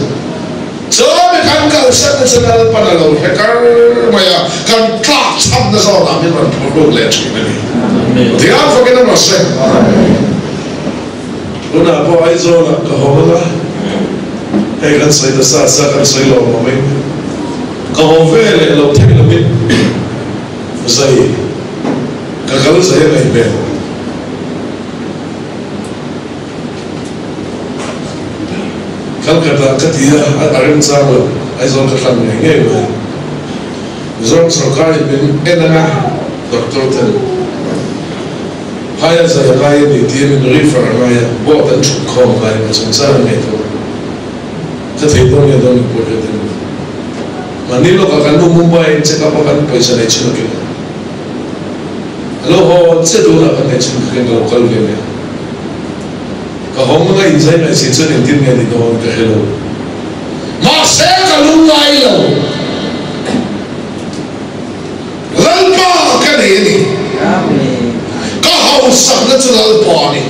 Chumi kan kalsanna chu Lalpan a lo hre kar mai a, kan tlak chhamna zawnah min rawn phur ruk leh thin a ni. Pathian fakin a rawn se. Tunah pawh Aizawlah ka haw a, hei kan sawi ta sa sa kan sawi lo ang mai. Ka haw ve leh lo thei lovin zai ka kal zai a ngaih hmel. Calcutta ka ti a, a remchang lo, Aizawl ka thlan ngei ngei mai. Mizoram sorkarin min en anga doctor ten Phaia zai a ngai a ni tia min refer a ngai a, board an thut khawm a ngai a, chungchang a ngei tawh. Ka thei dawn nge dawn lo pawh hriat a ni lo. Mahni lawkah kan nu Mumbai in check up a kan pawisa nei chhun a keng a. A lo haw chiah tunah kan nei chhun ka keng ka lo kal ve leh. Ka hawng anga inzai mai si chuan engtin nge ni dawn ka hre lo. Mahse ka lungngai lo. Lalpa ka nei a ni. Ka hausakna chu Lalpa a ni.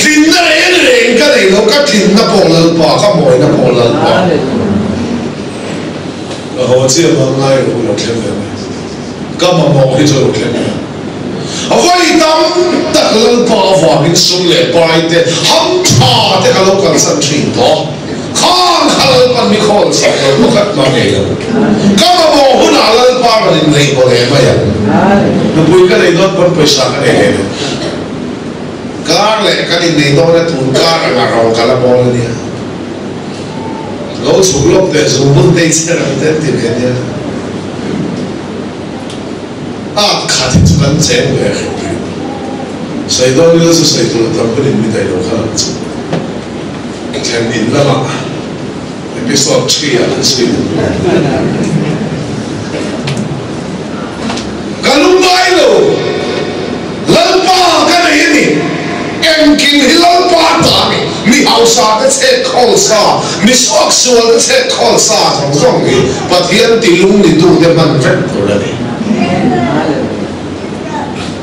Tlinna reng reng ka nei lo, ka tlinna pawh Lalpa, ka mawina pawh Lalpa. Ka haw chiah vang ngai lo lo thleng ve mai. Ka mamawh hi chu a lo thleng ve. Vawi tam tak Lalpa avangin sum leh pai te, ham tha te ka lo kalsan thin tawh. Khang kha Lalpan mi khawl sak lo pakhat mah ngei lo. Ka mamawh hunah Lalpa rawn inneih baw leh mai ang. Nupui ka nei dawn pawn pawisa ka nei hle lo. Kar leh kan innei dawn a tun kar anga ro ka la bawl a nia. Lo chhuk lawk teh zungbun te i chher ang te an ti ve nia. A khat hi chu kan cheng ve hrih hrih. Sawi dawn ila chu sawi tur a tam hun in mi daih lo kha lang chu. Thlen in lamah episode 3 ah kan sawi duh. Ka lungngai lo. Lalpa ka nei a ni. Engkim hi Lalpa ta a ni. Mi hausa te chhet khawl sa, mi suak sual te chhet khawl sa zawng zawng hi Pathian ti lung ni tu te hman vek tur a ni.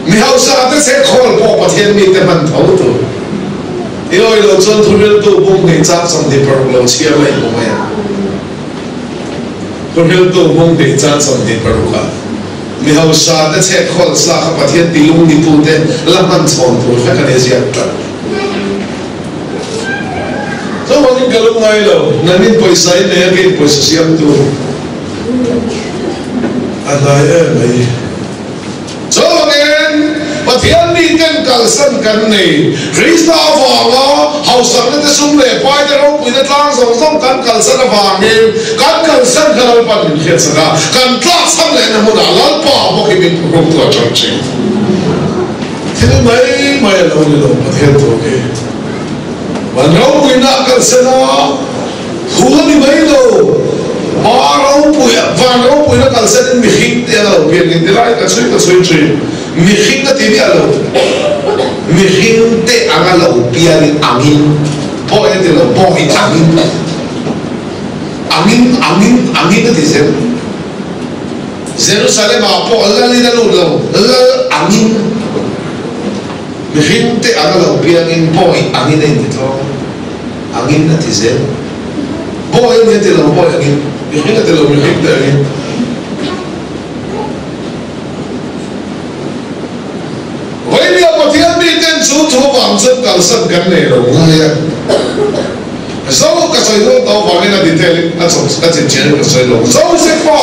Mi hausa te chhet khawl pawh Pathian mi te hman tho tur. I awi lo chuan thuhriltu bung hnih chang 26 lo chhiar leh hmu mai ang. Thuhriltu bung hnih chang 26 ah. Mi hausa te chhet khawl sa kha Pathian ti lung ni tu te la hman chhawn tur vek a ni ziak tlat. Chuvangin ka lung ngai lo, nangin pawisa in nei a, keiin pawisa siam tu. A hnai em mai. Chuvangin, Pathian miten kalsan kan nei. Krista avanga hausakna te sum leh pai te ropuina tlang zawng zawng kan kalsan avangin kan kalsan kha Lalpan min hriatsak a, kan tlakchham lehna hmunah Lalpa bawk hi min phuhruk tu a chang thin. Thil mai mai a lo ni lo Pathian thu hi. Van ropuina a kalsan a, thu a ni mai lo. Pa ropui, van ropuina kalsanin mihring te a lo pian ning ti lai ka chhui ka chhui thin. Mihring a ti miah lo. Mihring te anga lo pianin angin pawh a ti lo, pawhin angin, angin, angin, angin a ti zel. Jerusalem ah pawh lalin a lut lo, lal angin. Mihring te anga lo piangin bawi angin a inti tlawm a, angin a ti zel. Bawi a ni a ti lo, bawi angin. Mihring a ti lo, mihring te angin. Vainia Pathian miten chu thu vang chuan kalsan kan nei lo ngai a. Zo ka sawi dawn tawh vangin a detail in a chawp a chin chian ka sawi lo. Josefa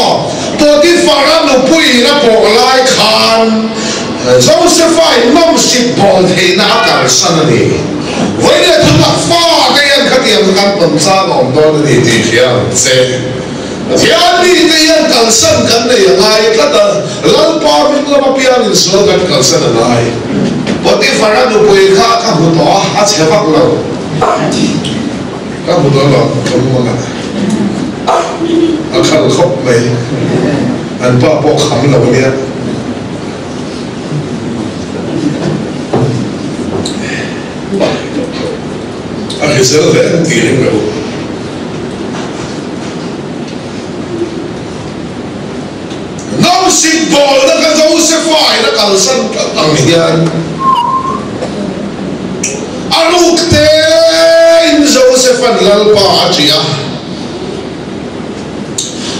Potiphar-a nupuiin a pawh lai khan Josefa in nawmsip bawl theihna a kalsan a ni. Vawiin thutak fa te hian khatiang kan tawn chang a awm dawn a ni tih hria ang che. Pathian mite hian kalsan kan nei a ngai tlat a, Lalpa hming lama piangin sual kan kalsan a ngai. Potiphar-a nupui kha ka hmu tawh a, a chhe vak lo. Ka hmu tawh lo, ka hmu ang a, a khal khawp mai. An pa pawh kham lo a nia. A hrisel hle ang tih ring lo. Nawmsik bawlna kha Josefa in a kalsan tlat ang hian a ruk tein Josefa'n Lalpa a ṭih a,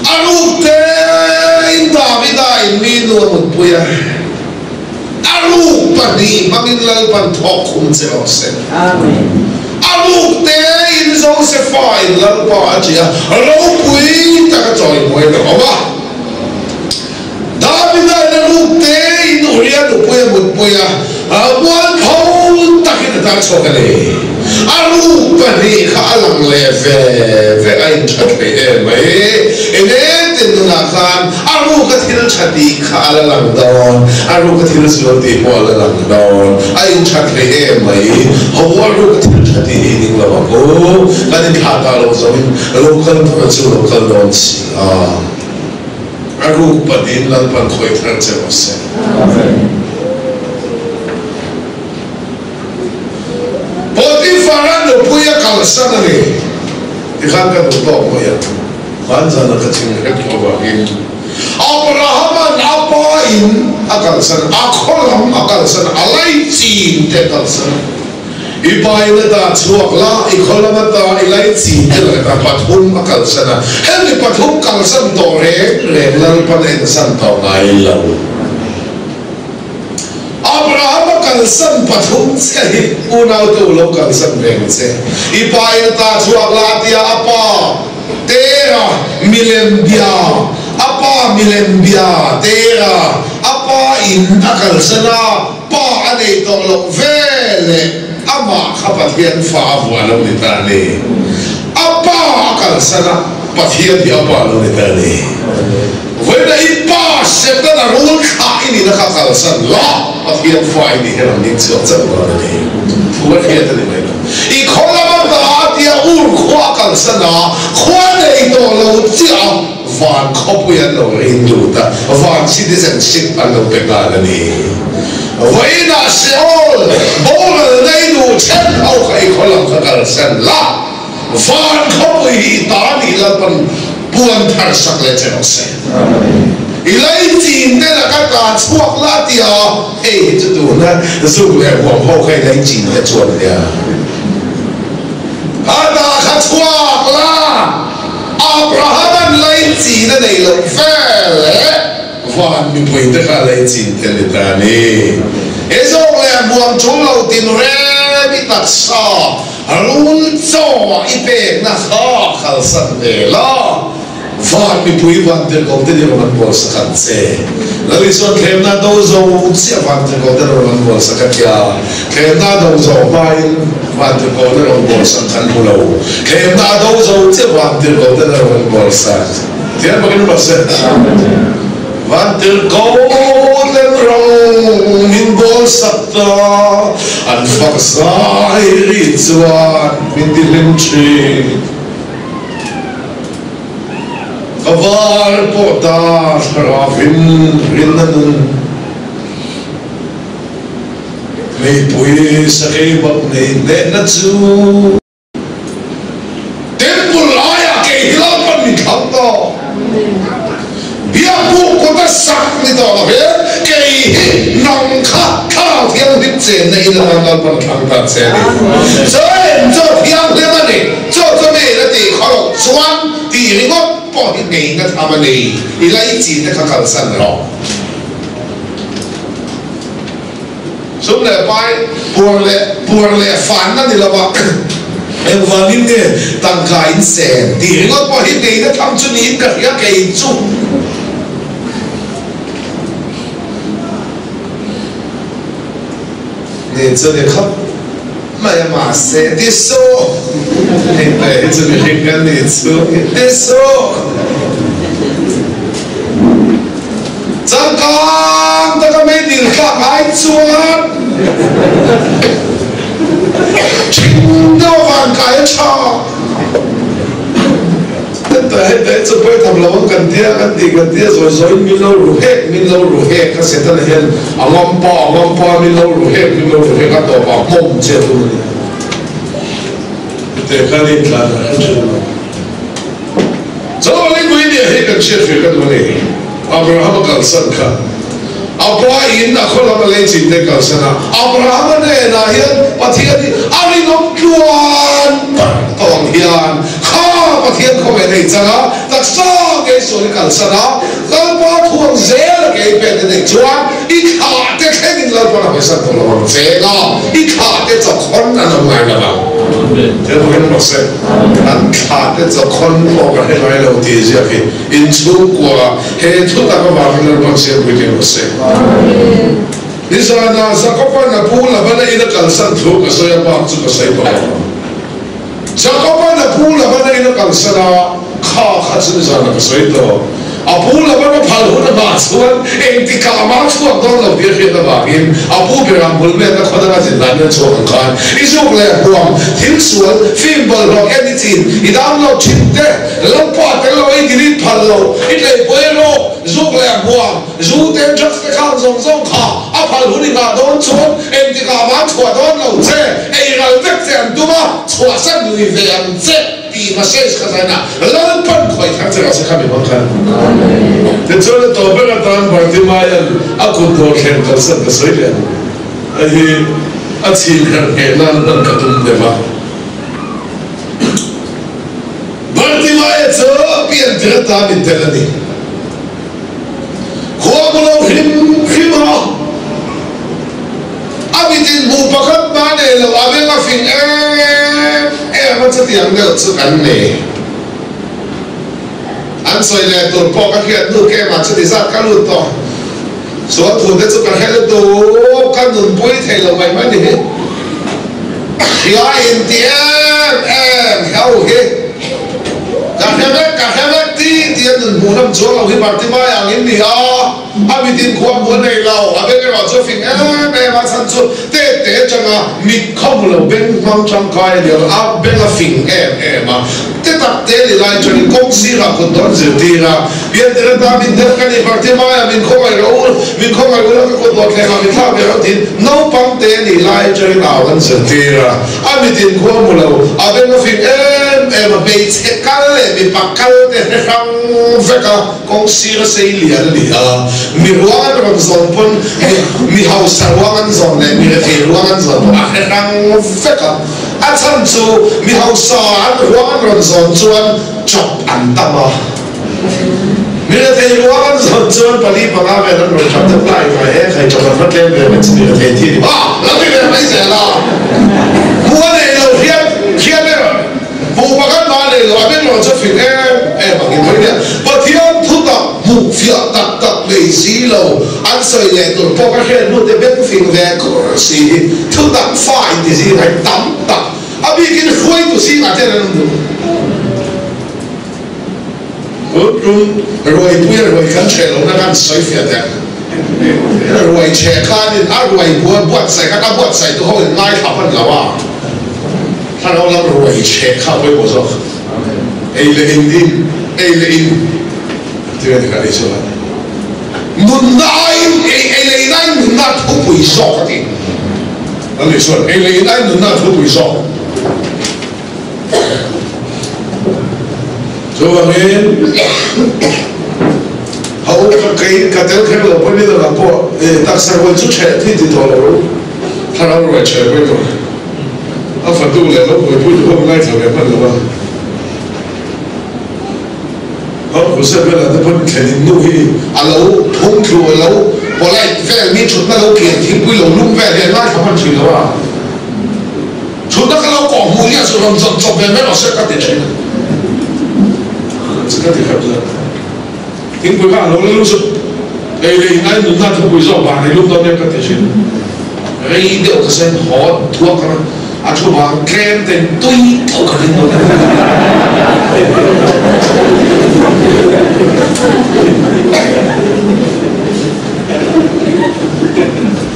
a ruk tein Davida in mi nu a mutpui a, A ruk pahnih hmangin Lalpan thawk khum che rawh se. A ruk tein Josefa in Lalpa a ṭih a, ropui taka chawimawi lo awm a. Davida in a ruk tein Uria nupui a mutpui a, mualpho takin a tar chhuak a ni. A ruk pahnih kha a lang leh ve ve a intha thei em mai. Enge nunah khan A ruka thil tha tih kha a la lang dawn, a ruka thil sual tih pawh a la lang dawn. A inthat hlei em mai. Ho, a ruka thil tha tih hi ning lo ang u. Kan inthlah ta lo zawngin lo kal tur chu lo kal dawn si a. A ruk panin Lalpan khawi thar che rawh se. Potiphar-a nupui a kalsan a ni. Tikhan ka duh tawk mai a. Hmanzana ka ching hrep avangin Abrahama'n a pa in a kalsan, a khaw lam a kalsan, a laichin te a kalsan a. I pa in a dah chhuak la, i khaw lam ata i laichin te laka ta pathum a kalsan a. Hemi pathum kalsan tawh reng reng Lalpan a ensan tawh ngai lo. Abraham a kalsan pathum che hi unaute u lo kalsan reng che. I pa in a ta chhuak la a tia a pa Tera milem bia, a pa milem bia Tera a pa in a kalsan a, pa a nei tawh loh veleh amah kha Pathian fa a vuah lo ni ta a ni. A pa a kalsan a, Pathian hi a pa lo ni ta a ni. Vawiina i pa Setana rul thlah i nihna kha kalsan la, Pathian fa i nih hian an ding chhuak chauh dawn a ni. Thu a hriat a ni mai lo. I khaw lama ta a tia ur khua a kalsan a, khua nei tawh lo chiah a van khawpui an lo rin lut a, van citizenship an lo pe nghal a ni. Vawiina Seol boral nei duh then ho kha i khaw lam kha kalsan la. Van khawpui hi i ta nih Lalpan puan thar sak leh che rawh se. I leichin te laka ta chhuak la tia hei hi chu tuna zuk leh huam ho kha i leichin te chuan nia. A ta kha chhuak la, Abraham-a'n leichin a nei loh vel leh van mipui te kha leichin te ni ta ni. He zawk leh huam tul lo tinreng i taksa Rul chaw i pekna kha kalsan ve la. Van mipui vantirhkoh te ni rawn an bual sak ang che. Lal Isuan thlemna do zo chiah vantirhkoh te rawn an bual sak a tia. Thlemna do zo hmain vantirhkoh te rawn bual sak kan hmu lo. Thlemna do zo chiah vantirhkoh te rawn an bual sak. Thian bakin rawh se. Vantirhkoh ten rawng min bual sak ta, an fak zai ri chuan min ti hlim thin. Ka var pawh ta thlarauin rinna nun meipui sakei bak nei hnehna chu Temple aiah kei hi Lalpan min thlang tawh. Biakbuk kawta sak ni tawh lo hian kei hi nang kha Thlarau Thianghlim chenna in atan Lalpan thlang ta che a ni. Chuan chaw thianghlim a ni, chaw chu mi la tih khaw loh chuan tih ringawt pawh hi ngei na tham a ni, i laichi te kha kalsan rawh. Sum leh pai, puar leh puar leh fanna ni lova engvangin nge tangka in sen tih ringawt pawh hi neihna tham chu niin ka hria kei chu. Nei chu ni khawp mai a mahse ti suh hei te hi chu mihring kan nih chu ti suh. Changkang taka mei dil tlak ai chuan ṭhing deuh van kai a ṭha. Heta hi chu pawi tham lo ang kan tia kan ti kan tia zawi zawiin min lo ru hek min lo ru hek a Satan hian a ngampa a ngampa min lo ru hek min lo ru hek a tawpah hmawm che a tum a ni. Hete khan intlan a hre ṭhin lo. Chawlih pui nia hi kan hriat ve ka duh a ni. Abrahama kalsan kha a pa in a khaw lama lei chin te kalsan a, Abrahama hnenah hian Pathian hi a rinawm tluan tak tawh ang hian kha Pathian khawvel nei chang a, taksa kei sual i kalsan a, Lalpa thuang zel a kei pek te nei chuan i thlah te thlengin Lalpan a hawihsan tawh lo ang che nga, i thlah te chawkhawn an awm ngai lo ang. Thil bawkin rawh se, an thlah te chawkhawn pawh ka hre ngai lo tih ziak hi. In chhungkua he thu tak avangin Lalpan siampui thei rawh se. Nizanah Jakoban a pu Labana in a kalsan thu ka sawi a bak chu ka sawi tawh lo ang. Jakoban a pu Labana in a kalsan a, kha kha chu nizanah ka sawi tawh. A pu Labana phal hun a hmah chuan engtikah mah chhuak dawn lo tih a hriat avangin a pu berah bul metna khaw danga zin dan in a chhuak ang khan i zuk leh huam thil sual film bawlhhlawh en i chin i download thin te Lalpa tel lo i delete phal lo, i tleipui erawh zuk leh hmuam, zu te drugs te khang zawng zawng kha a phal hun i nghah dawn chuan engtikah van chhuah dawn lo che, ei ral vek che an tum a, chhuahsan lui ve ang che tih message kha zaina Lalpan khawih thar che rawh se kha mi hmang khan. Tichuan a tawp ber atan Bartimaean a kut dawr thleng kalsan ka sawi leh ang. Hei hi a chhin herh ngheh nan hman ka tum deuh a. Bartimaia chu pian tir atan intel a ni. Khua mu lo hrim hrim a, a mitin hmuh pakhat hma nei lo a beng a fing em em a, chutiang deuh chu kan nei. An sawi leh tur pawh ka hriat hnu kemah chuti zat ka lut tawh. Sual thu te chu ka hre lutuk, ka nunpui thei lo mai mai ni hi. Hria in ti em em hau hi. Ka hre vek, ka hre vek ti ti a nun hmuh lam chuang lo hi Bartimai ang in ni a, a mitin khua hmuh a nei lo, a beng erawh chu a fing em em a, chhan chu te te atanga mit khaw hmu lo beng hmang tangkai a ni a, a beng a fing em em a. Te tak te ni lai chuanin kawng sirah kut dawn zirtir a, Piantir atan min tel ka ni, Bartimaia min khawngaih rawh u, min khawngaih ula ka kut dawt thlengah min thlak ve rawh tiin naupang te ni lai chuanin au an zirtir a, a mitin khua hmu lo, a beng a fing em em a, hmeichhe kal leh mipa kal te hre hrang vek a, kawng sira sei lian a ni a, mi ruang an rawn zawn pawn mi hausa ruang an zawn leh mi rethei ruang an zawn pawh a hre hrang vek a. A chhan chu mi hausa an ruang an rawn zawn chuan chawp an tam a, mi rethei ruang an zawn chuan pali panga vel an rawn chap deuh lai ngai e, khai chawp an va tlem ve mai chu mi rethei thi a ni a, lo ti ve mai zel a, hmuh a nei lo hian hian erawh hmuh pakhat mah a nei. nei lo a beng lo chu fing em em ang in mai nia. Pathian thutak hmuh fiah tak tak nei si lo an sawi leh tur pawh ka hriat hnu te beng fing ve kur si hi thutak fa inti zingah hi tam tak a bikin hruaitu zingah ten an awm duh. Tun ruaipui a ruai kan hreh lohna khan sawi fiah teh. Ruai chhe khanin a ruai buatsaih khan a buatsaih tu ho in ngaithla hman lo a, thlarau lam ruai chhe kha a pawimawh zawk. Ei leh in in, ei leh in tih a ni kha ei chuan nunna aiin ei ei leh in aiin nunna a thupui zawk a ti. Ani chuan ei leh in aiin nunna a thupui zawk. Chuvangin ha u ka kei ka tel kher lo pawh ni dangah pawh taksa ruai chu ṭheh thi ti tawh lo ru thlarau ruai ṭheh pawimawh a fatu leh lo buaipui duh ho ngaithla ve hman lo a Hau Joseph Bella te pawn thlen in nu hi a lo phung thlu a lo polite vel mi ṭhutna lo kian thingpui lo lum vel hi a ngaithla hman ṭhin lo a. Chhunna ka lo kawh hmuh hian chu rawn zawt chawp ve mai rawh se ka ti thin a, ka ti khat zat. Thingpui kha a lo la lu chu ei leh in ai nunna thupui zawk vang ei lum dawn nia ka ti thin. Rei deuh ka sen haw thuak a, a thu vang tlem ten tui deuh ka ring dawn nia.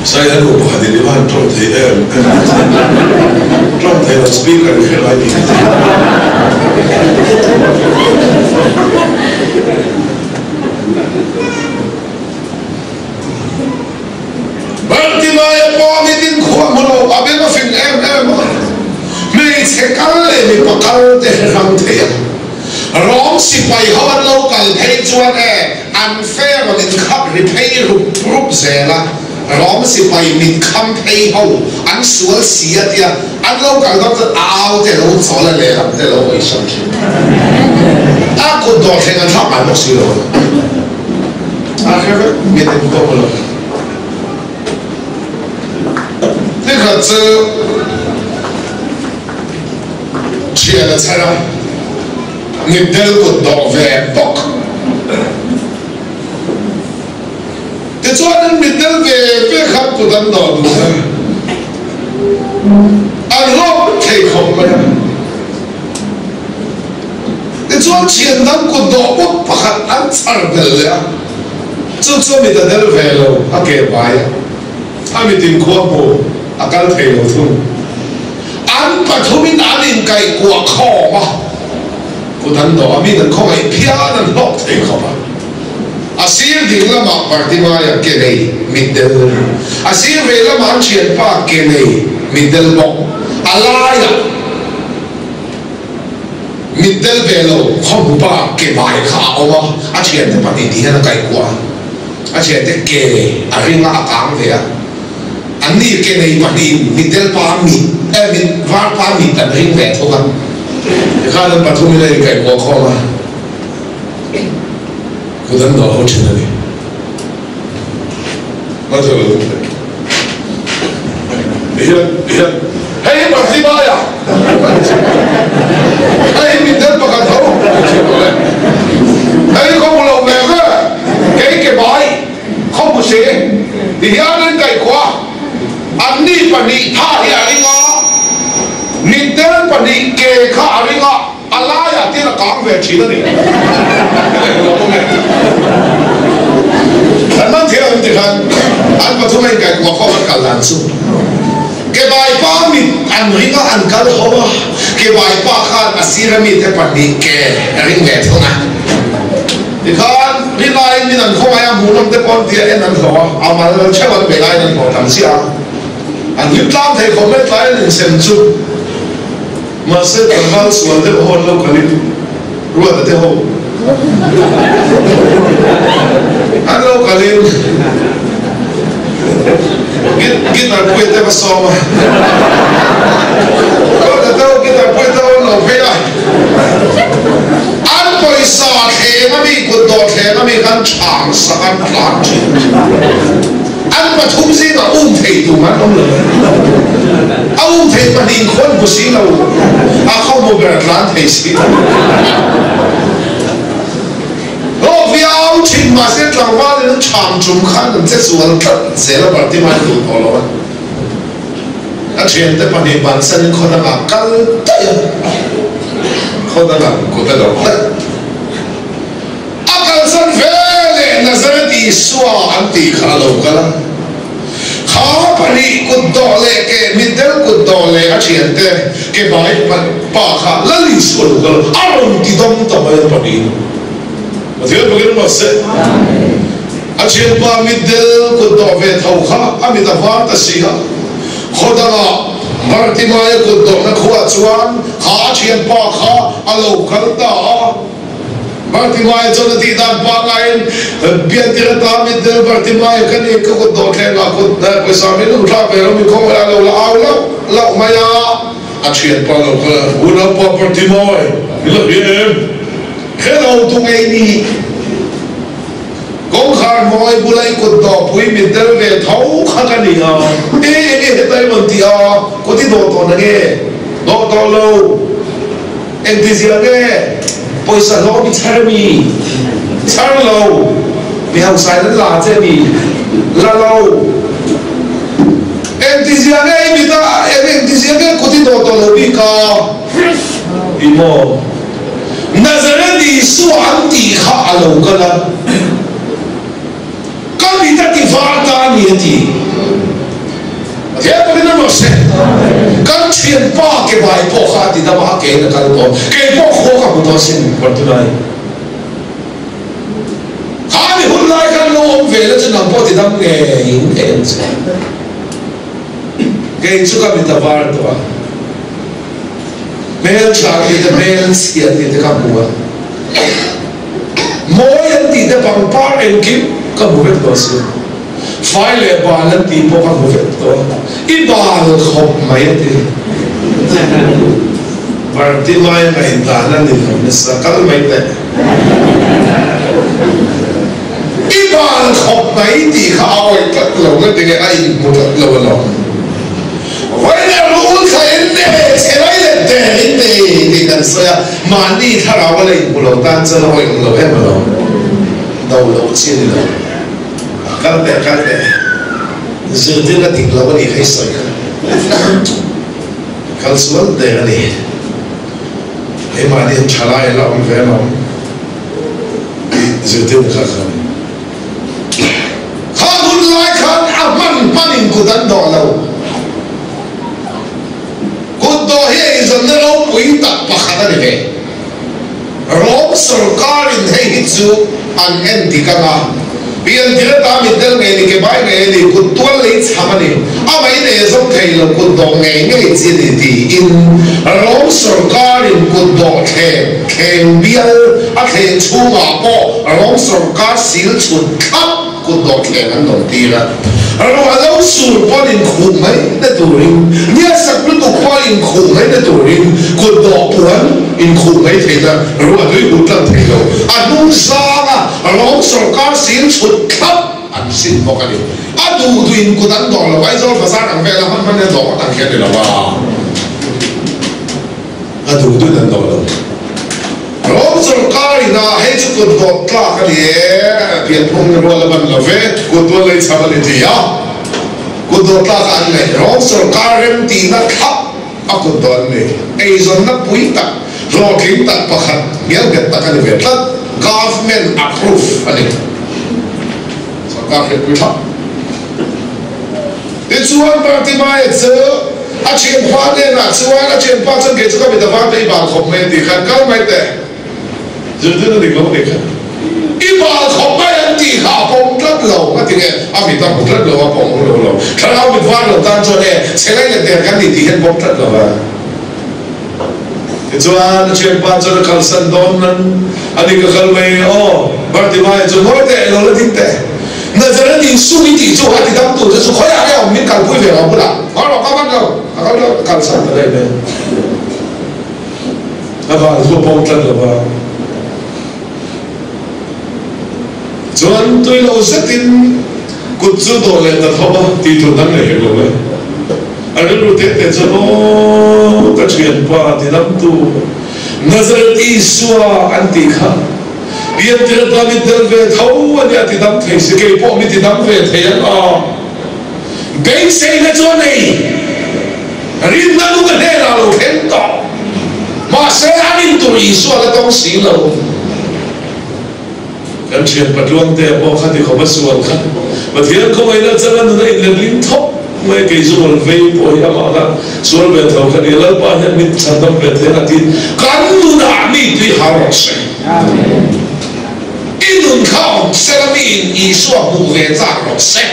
Sai a nu pakhat in i va han tawng thei em em tawng thei lo speaker i hre lai bik a ti. Bartimaia pawh mitin khua hmu lo a beng a fing em em a, hmeichhe kal leh mipa kal te hre hrang thei a. Rom sipai ho an lo kal phei chuan e an fair rawn inkhap ri phei rup rup zel a, Rom sipai mit kham phei ho an sual si a tia an lo kal dawn chuan a au te lo chawl a lehlam te lo hawi sawn thin. A kut dawh thleng an thlak ngai bawk si lo a, a hre vek mit in pawh lo. Nikhat chu. Thian a chher a, mitdel kut dawh ve bawk. Tichuanin mitdel ve ve khan kut an dawh dun a, an hlawk thei khawp mai a. Tichuan thian dang kut dawh bawk pakhat an chhar belh leh a, chu chu mit a del ve lo, a ke bai a, a mitin khua hmu a kal thei lo thung. An pathumin an inkaihkuah khawm a, kut an dawh a, min an khawngaih phian an hlawk thei khawp a. A sir ding lamah Bartimaia ke nei mitdel, a sir vei lamah an thianpa ke nei mitdel bawk, a laiah mitdel ve lo khawmpa ke bai kha a awm a, a thiante pahnih ti hian a kaihkuah a, a thiante ke a ring a, a kang ve a. An ni ke nei pahnih mitdel pa mit eh mit var pa mit an ring ve thung a, tikhan an pathum in a inkaihkuah khawm a, kut an dawh ho thin a ni. Ngaithla lo deuh teh. Tihian tihian hei hi Bartimaia hei hi mitdel pakhat ho hei hi khaw hmu lo ve ve kei ke bai. Khawpu se ti hian an kaihkuah a, anni pahnih tha hi a ring a, mitdel pahnih ke kha a ring a, a laiah tin a kang ve thin a ni. Kan man thei ang ti khan an pathum a inkaihkuah khawm an kal dan chu kebai pa mit an ring a, an kal ho a, kebai pa khan a sira mite pahnih ke a ring ve thung a. Tikhan ri laiin min an khawngaih a, hmuhnawm te pawh an ti a, en an hlawh a, a mal theuh an bei laiin an hlawh tam chiah a, an hlim tlang thei khawp mai tlai an insem chu. Mahse tlangval sual deuh ho an lo kalin Ruata te ho an lo kalin guitar puia te va sawm a, Ruata te ho guitar puia te ho an lo phei a. An pawisa thleng a mi, kut dawh thleng a mi khan chhang sak an tlan thin. An pathum zingah um thei tum an awm lo. A um thei pahnih khawn hmu si lo, a khaw hmu ber tlan thei si lo. Hlawk viau thin mahse tlangval in an cham tum khan an che zual tlat zel a Bartima in duh tawh lo a. A thiante pahnih bansan in khaw dangah kal daih a, khaw dangah kut a lo daih. A kalsan ve leh Nazareth Isua an tih kha a lo kal a. Kha pahnih kut dawh leh ke mitdel kut dawh leh a thiante ke bai pa kha Lal Isua a lo kal a, a rawn ti dawm ta mai a pahnih. Pathian pakin rawh se. A thianpa mitdel kut dawh ve tho kha a mit a var ta si a. Khaw dangah Bartimaia kut dawhna khuaah chuan kha a thianpa kha a lo kal ta a. Bartimaia chuan a tih dan pangaiin, Biantir ata mitdel Bartimaia ka ni, ka kut dawh thlengah kut pawisa min um thlak ve lo, min khawngaih a lo la au lauh lauh mai a. A thianpa lo kal a, Unaupa Bartimai, i la hria em? Hre lo tu ngei ni. Kawngkhar hmawi bula i kut dawhpui mitdel ve tho kha ka ni a. E enge heta i rawn ti a, kut i dawh tawh na nge? Dawh tawh lo. Engtizia nge pawisa hlawm i chhar mi? Chhar lo. Mi hausa in an la che mi? La lo. Engtizia nge i mit a, engtizia nge kut i dawh tawh lo bik a? I maw? Nazareth Isua an tih kha a lo kal a, ka mit a ti var ta a ni a ti. Pathian takin a rawh se. Kan thianpa ke bai pawh kha a ti dam a, a ke in a kal tawh. Kei pawh khua ka hmu tawh asin, Bartunai. Kha mi hun lai khan lo awm ve la chu nang pawh ti dam ngei in thei ang che. Kei chu ka mit a var tawh a. Hmeltha tih te hmelchhia tih te ka hmu a, mawi an tih te pangpar engkim ka hmu vek tawh si. Fai leh bal an tih pawh ka hmu vek tawh a, i bal khawp mai a ti. Bartimai ngaihdan a ni lo nasa, kal mai teh. I bal khawp mai tih kha a awih tlat lo na tinge a inhmu tlat lo alawm. Vawiin rul kha in nei, chhe mai leh der in nei tih kan sawi a, mahni thlarau a la inhmu lo tan chuan a awih awm lo em alawm. Do loh chi a ni lo. Kal teh, kal teh. Zirtirna dik lo a nih kha i sawi kha. Kal sual der a ni. Keimahni an tha lai a la awm ve alawm tih zirtirna kha kha a ni. Kha hun lai khan a hman hmanin kut an dawh lo. Kut dawh hi eizawnna ropui tak pakhat a ni ve. Rom sorkarin hei hi chu an en dik ang a, piantir ata mitdel ngei ni, kebai ngei a ni, kut tual lei chham a ni, a mai nei a zawm thei lo, kut dawh ngei ngei chi a ni tiin Rom sorkarin kut dawh thleng thleng bial a thleng chhungah pawh Rom sorkar sil chhut thlap kut dawh thleng an dawn tir a. Ruah lo sur pawn inkhuh mai na turin, ngiasak lutuk pawh inkhuh mai na turin kut dawh puan inkhuh mai theih a, ruah tui hut tlang thei lo. A hnung zanga rawng sawrkar sil chhut thlap an sin bawk a ni. A duh duhin kut an dawh lo, Aizawl bazar ang vela hman hman hian dawh ngawt ang khi a ni lo a. A duh duhin an dawh lo. Rom sorkar in a hei chu kut dawt tlak a ni e, pianphung rual a ban lo ve, kut tual lei cham a ni ti a, kut dawt tlak a an ngaih. Rom sorkar remtihna thlap a kut dawt an ni. Eizawnna pui tak, hlawhtling tak pakhat, hmelnghet tak a ni ve tlat. Government approve a ni. Sorkar hriatpui thlap. Tichuan Bartimaea chu a thianpa hnenah chuan, a thianpa chuan kei chu ka mit a var te i bal khawp mai a tih khan, kal mai teh, zirtirna dik lo a nih kha, i bal khawp mai an tih kha a pawm tlat lo, a ti nge, a mit a hmu tlat lo, a pawm lo lo, thlarau mit var lo tan chuan e, chhe lai leh der kan ni tih hian pawm tlat lo va. Tichuan a thianpa chuan a kalsan dawn nan a ni ka kal mai aw, Bartimaea chu ngawi teh, lo la ding teh. Nazareth in sum i tih chu a ti dam tur che chu khawiah nge awm min kalpui ve lo bulah ngawi rawh ka man lo, a kal lo, a kalsan ta daih mai. A val chu a pawm tlat lo va. Chuan tui lo zetin. Kut chu dawh leh ta tho a, tih tur dang nei hek lo le. A rilru te te chuan, Aw, ka thianpa tidamtu Nazareth Isua an tih kha piantir atan i tel ve tho a nia tidam thei si, kei pawh mi tidam ve thei ang a. Beiseina chu a nei, rinna nung a hnenah lo thleng tawh, mahse a rin tur Isua la tawng si lo. Kan thian Patluangtea pawh kha ti khawp a sual kha Pathian khawngaihna changa nun a inletling thawk mai kei chu rawn vei pawh hi amah kha sual ve tho kha ni a, Lalpa hian min chhandam ve thei ang a ti kan nunah mi tui har rawh se. I nun kha awm sela miin Isua hmuh ve chak rawh se.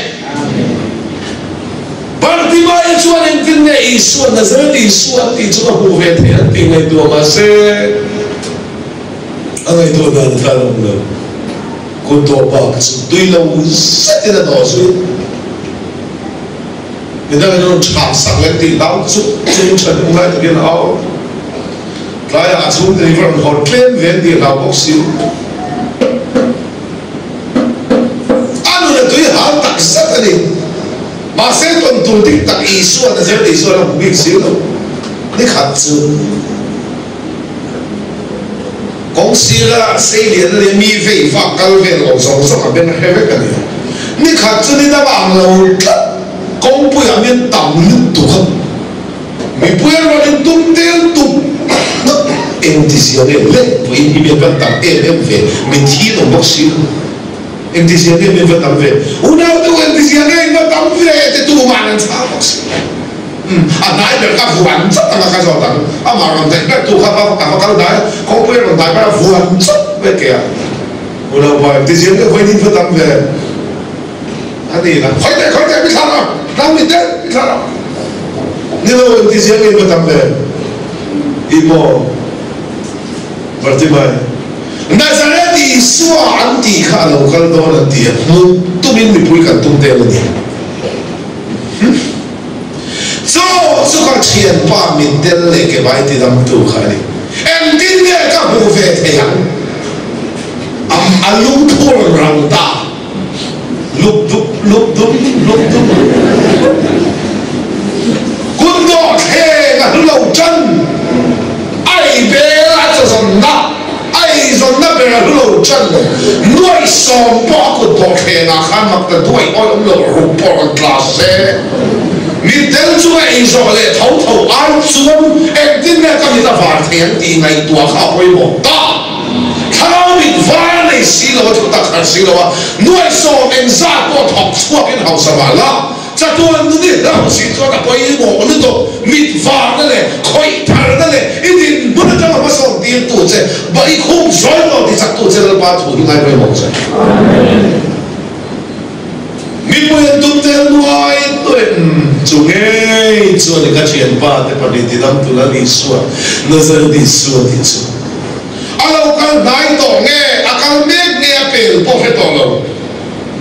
Bartimaia chuan engtin nge Isua Nazareth Isua an tih chu ka hmuh ve thei ang tih ngaihtuah mahse, A ngaihtuah dan a tlan awm lo. Kut dawh bak chu tui lo zetin a dawh zui. Midang in a rawn chham sak leh tih hlau chuk chung tha hnu ngai takin a au. Tlaiah a chhungte hi va rawn haw tlem ve an tih hlau bawk si. A nun a tui hal tak zet a ni. Mahse tawn tur dik tak Isua'n a zir Isua'n a hmu bik si lo. Ni khat chu. Kawng sira sei lian leh mi vei vak kal vel awm zawng zawng a beng hre vek a ni. Ni khat chu ni dang ang lo tlat kawngpuiah mian tam lutuk a, mipui an rawn intum tel tuk na engtizia nge lehpuiin hi mian van tam em em ve, mitthi an awm bawk si lo. Engtizia nge mian va tam ve, unaute u engtizia nge in va tam ve te tuman an chhang bawk si lo. A hnai ber kha vuan chawt ang a ka zawt ang. Amah rawn daih ber tu kha va a va kal hnai a, kawngpui a rawn dai ber a vuan chawt mai ke a. U lo pa, tiziam deuh vawiin va tam ve a ni la. Khawi teh, khawi teh, mi thlah rawh, nang mi teh, mi thlah rawh. Ni lo, engtiziam nge va tam ve? Tih maw? Bartimai, Nazareth Isua an tih kha a lo kal dawn an ti a, hmuh tumin mipui kan tum tel a ni. Chaw chu ka thianpa mitdel leh ke vai tidamtu kha a ni. Engtin nge ka hmuh ve thei ang? A lungphu a rawn rang ta. Lup dup, lup dup, lup dup. Kut dawh thleng a hlu lo tan. Ai bel a chazawnna, aizawnna ber a hlu lo tan. Nuaih sawm pawh a kut dawh thlengah khan mak ta duaih awih awm lo ruk pawh rawn tla se. Mitdel chunga eizawh leh tho tho ai chuan engtin nge ka mit a var thei ang tih ngaihtuah kha a pawimawh ta. Thlarau mit var nei si lo a thu tak harh si lo a, nuaih sawm engzat pawh thawk chhuakin hausa mah la, Chatuan nun i hlauh si chuan a pawimawh lutuk, mit varna leh khawih tharna leh i dinhmun atanga hmasawn tirtu che, ba i khum zawi tawh ti chaktu che Lalpa thu hi ngai pawimawh che. Mipui an tum tel nuai nuai chu ngei chuan i ka thianpa te pahnih tidam tu Lal Isua, Nazareth Isua tih chu a lo kal hnai tawh nge a kal mek nge a pel pawh hre tawh lo.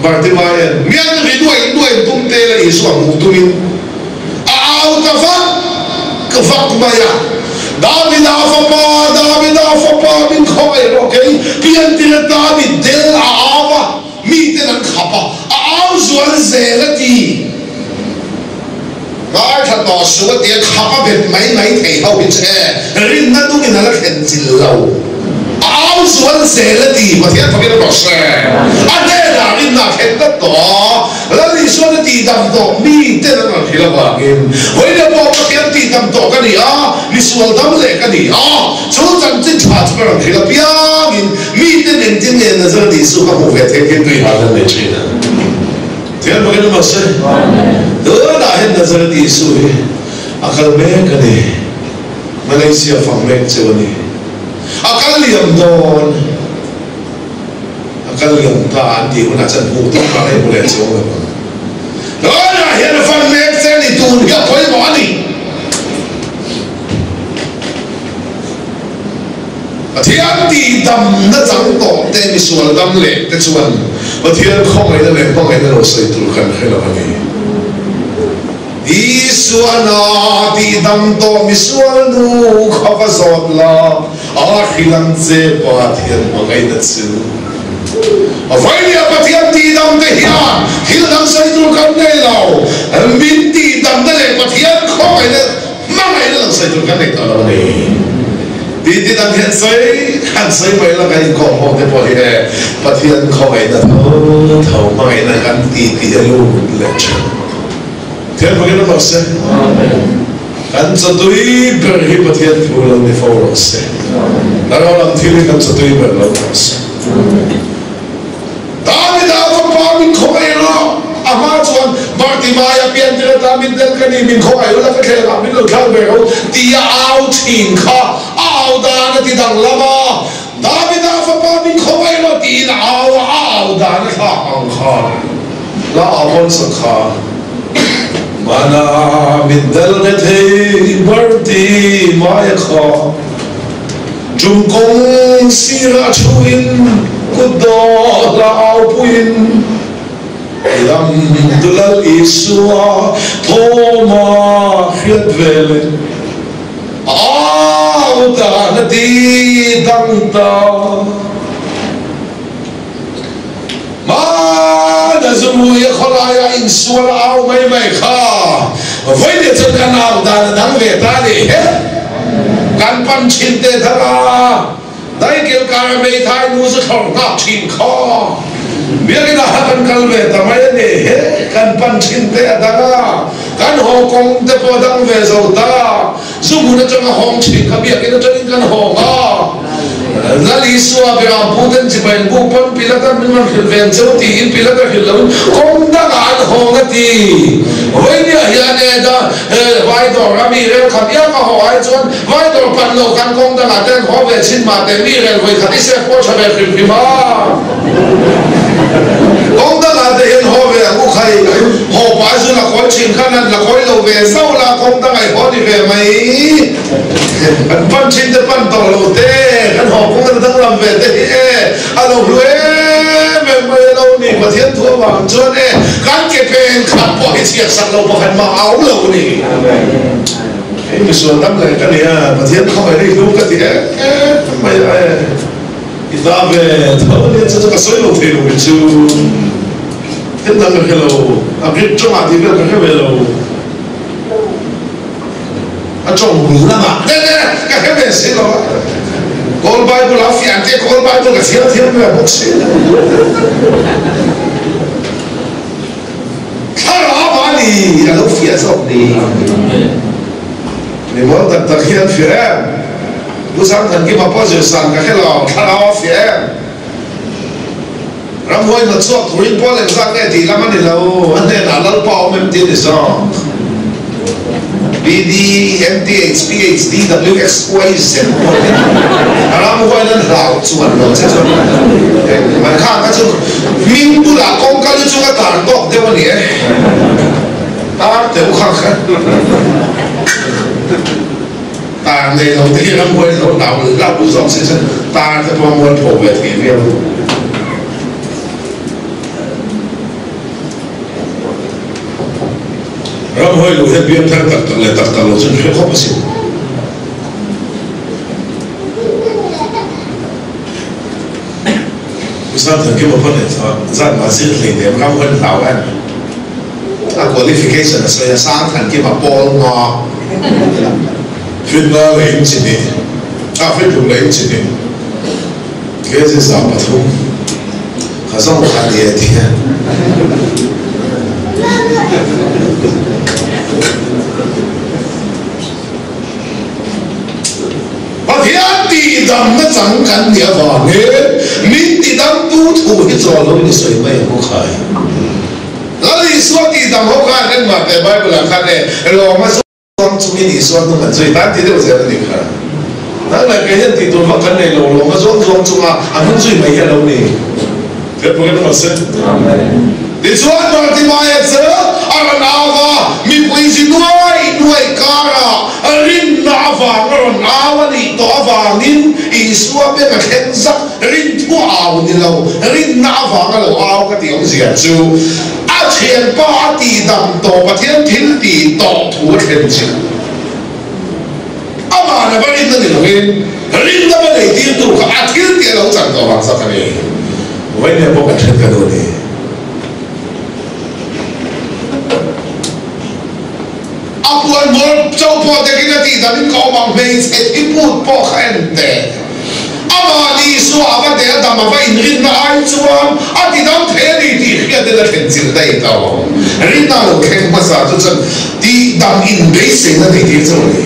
Bartimaean mian ri nuaih nuaih tum te la Isua hmuh tumin a au ta vak vak mai a, Davida fapa, Davida fapa, min khawngaih rawh kei piantir a David del a au a, miten an khap a, a au zual zel a ti. Ngaithla tawh suh a ti a, khap a bet mai mai thei ho hi che rinna nungin a la thlen chil lo. A au zual zel a ti, Pathian fakin a rawh se. A hnenah rinna a thlen tlat tawh a, Lal Isuan a tihdam tawh mi ten an rawn hrilh avangin vawiin pawh Pathian tihdam tawh ka ni a, misual dam leh ka ni a, chu chanchin tha chu ka rawn hrilh apiangin mi ten engtin nge Nazareth Isu ka hmuh ve theih hian tui hal an nei thin a. Thian fakin a mahse, tunah hian Nazareth Isu hi a kal mek a ni. Malaysia fang mek chu a ni. A kal liam dawn, a kal liam ta an tih hunah chuan hmuh tum kha hei hmu leh chuang lo ang. Tunah hian a fan mek che a ni, tun hi a pawimawh a ni. Pathian tihdamna chang tawh te misual dam leh te chuan Pathian khawngaihna leh hmangaihna lo sawi tur kan hre lo a ni. Isuana tihdam tawh misual nu kha va zawt la, a hrilh ang che Pathian hmangaihna chu. Vailia Pathian tihdam te hian thil dang sawi. Sawi tur kan nei tawh lo a ni. Titi dang hian sawi han sawi mai la kan inkawm ho te pawh hi e Pathian khawngaihna tho tho hmangaihna kan ti tih a lut leh thin. Thian fakin a rawh se. Kan chawtui ber hi Pathian thu lo ni fo rawh se. Thlarau lam thil hi kan chawtui ber lo ni rawh se. Davida fapa min khawngaih rawh. A hma chuan Bartimaia pian tir ata min tel ka ni, min khawngaih ula ka thleng ah min lo thlang ve rawh tia au thin kha a au dan a ti danglam a. Davida fapa min khawngaih rawh tiin a au a, a au dan a thlak ang khan la au pawn sak kha. Mana mitdel ve thei Bartimaia kha. Tum kawng sirah thuin kut dawt la aupuiin lam Lal Isua thawma hriat veleh au dan a ti dang ta. Hmana Zumuia khawlaia insual a au mai mai kha vawiin chuan kan au dan a dang ve ta ni he. Kan pan thin te thar a, daikil kara hmeithai nu zu thlawr nghak thin kha biakinn ah kan kal ve ta mai a ni he. Kan pan thin te a dang a, kan haw kawng te pawh a dang ve zo ta. Zu hmun atanga hawng thin kha biakinn atangin kan hawng a. Lal Isua Beram puten chibai an buk pawn Pilata min rawn hrilh ve ang che u tiin Pilata hrilh loin kawng dangah an hawng a ti. Vawinia hian e da vai dawr a mi rel khat iak a haw ai chuan vai dawr pan lo khan kawng dangah te an haw ve chin mah teh mi rel vawi khat i sep pawh tha ve hrim hrim a. Kawng dangah te hian haw ve ang u khai haw pai chu la kawi thin khan an la kawi lo ve zauh la kawng dangah i haw ni ve mai. Kan pan thin te pan tawh lo te, kan haw kawng a danglam ve te hi e, a lo hlu em em mai a lo ni. Pathian thu avang chuan e, kan ke pen khat pawh hi chhiat sak lo pakhat mah a awm lo ni. Hei misual dam leh ka nia, Pathian khawngaih na i hlu ka ti em em mai a e. I ta ve tho ania chu chu ka sawi lo thei lo mi chu. Thil dang ka hre lo, a Greek tawngah tih vel ka hre ve lo. A tawng bul lamah ne ne ka hre ve si lo a, Kawl Bible a fiah te Kawl Bible ka chhiar thiam ve bawk si. Thlarau a ni a lo fiah zawk ni. Mi mawl tak tak hi an fiah em? Pu Sangthankima pawh zir san ka hre lo, thlarau a fiah em? Ramhuai hnawt chhuak turin pawl engzat nge tih lam a ni lo, a hnenah Lalpa awm em tih a ni zawk. B D M T H P H D W X Y Z pawh hi ramhuai nan hlau chuan lo che chuan engmah kha kha chu hming bulah kawngka lu chunga tar tawk deuh a ni e, tar teuh kha kha. Tar nei lo te hi ramhuai lo hlau hlau zawk si chuan tar te pawh a mualpho ve thei viau. Ramhuai lo hian biak thar tak tak leh tak tak lo chuan hre khawp asin. U Sangthankima pawh nen chuan zan mah zir hlei nem ramhuai hlau em. A qualification a sawi a, Sangthankima pawl nga. Finna leh in chi hnih, a finruk leh in chi hnih, kg 300 kha zawng kha ni e ti hian. Pathian tihdamna chang kan nih avangin min tidamtu thu hi chawl loin i sawi mai ang u khai. Lal Isua tihdam ho khan engmah teh Bible ah khan e lawm a zuang chungin Isua hnung an zui tan ti deuh zel a nih kha. Nang leh kei hian tih tur vak kan nei lo, lawm a zuang zuang chunga a hnung zui mai hi a lo ni. Kan hmu em se. Tichuan Bartimaia chu a rawn au va, mipui zi nuai nuai karah rinna avang a rawn au a nih tawh avangin Isua beng a thleng zak, rin thu a au ni lo, rinna avang a lo au ka tih awmzia chu a thianpa a tihdam tawh Pathian thil tih tawh thu a thlen chiah. Amah lova rinna ni lovin rinna va nei tirtu kha a thil tih a lo chan tawh vang zawk a ni. Vawiin pawh kan hriat ka duh a ni. A A puan hmawr chauh pawh dekin a tih damin ka awm ang, hmeichhe thi put pawh kha en teh. Amah Isua a va deh a dam a va inrinna ai chuan a ti dam thei a ni tih hriatin a thlen chilh daih tawh. Rinna lo thleng hmasa chu chuan tih dam inbeiseina nei tir chauh a ni.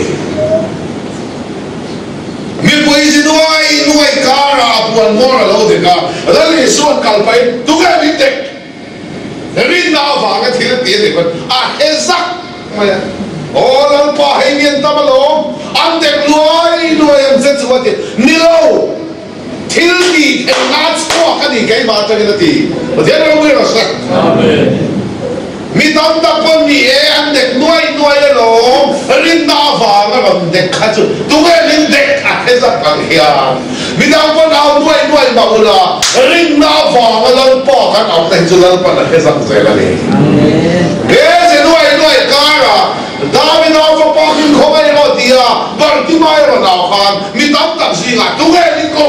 Mipui zi nuai nuai karah a puan hmawr a lo dek a, Lal Isua'n kal pahin, Tunge min dek? Rinna avanga thil ti a nih pawn a he zak mai a, Aw Lalpa, hei mi an tam alawm, an dek luai luai ang che chu a ti. Ni lo, thil tih theihna a chhuak a ni keimah atangin a ti. Pathian ropui rawh se. Mi tam tak pawn ni e, an dek nuai nuai alawm, rinna avanga rawn dek kha chu tunge min dek a he zak ang hian mi dang pawn au nuai nuai mah ula, rinna avanga Lalpa kan auhna hi chu Lalpan a he zak zel a ni. He ze nuai nuai karah David au fapa min khawngaih rawh tia Bartimai rawn au khan mi tam tak zingah tunge min ko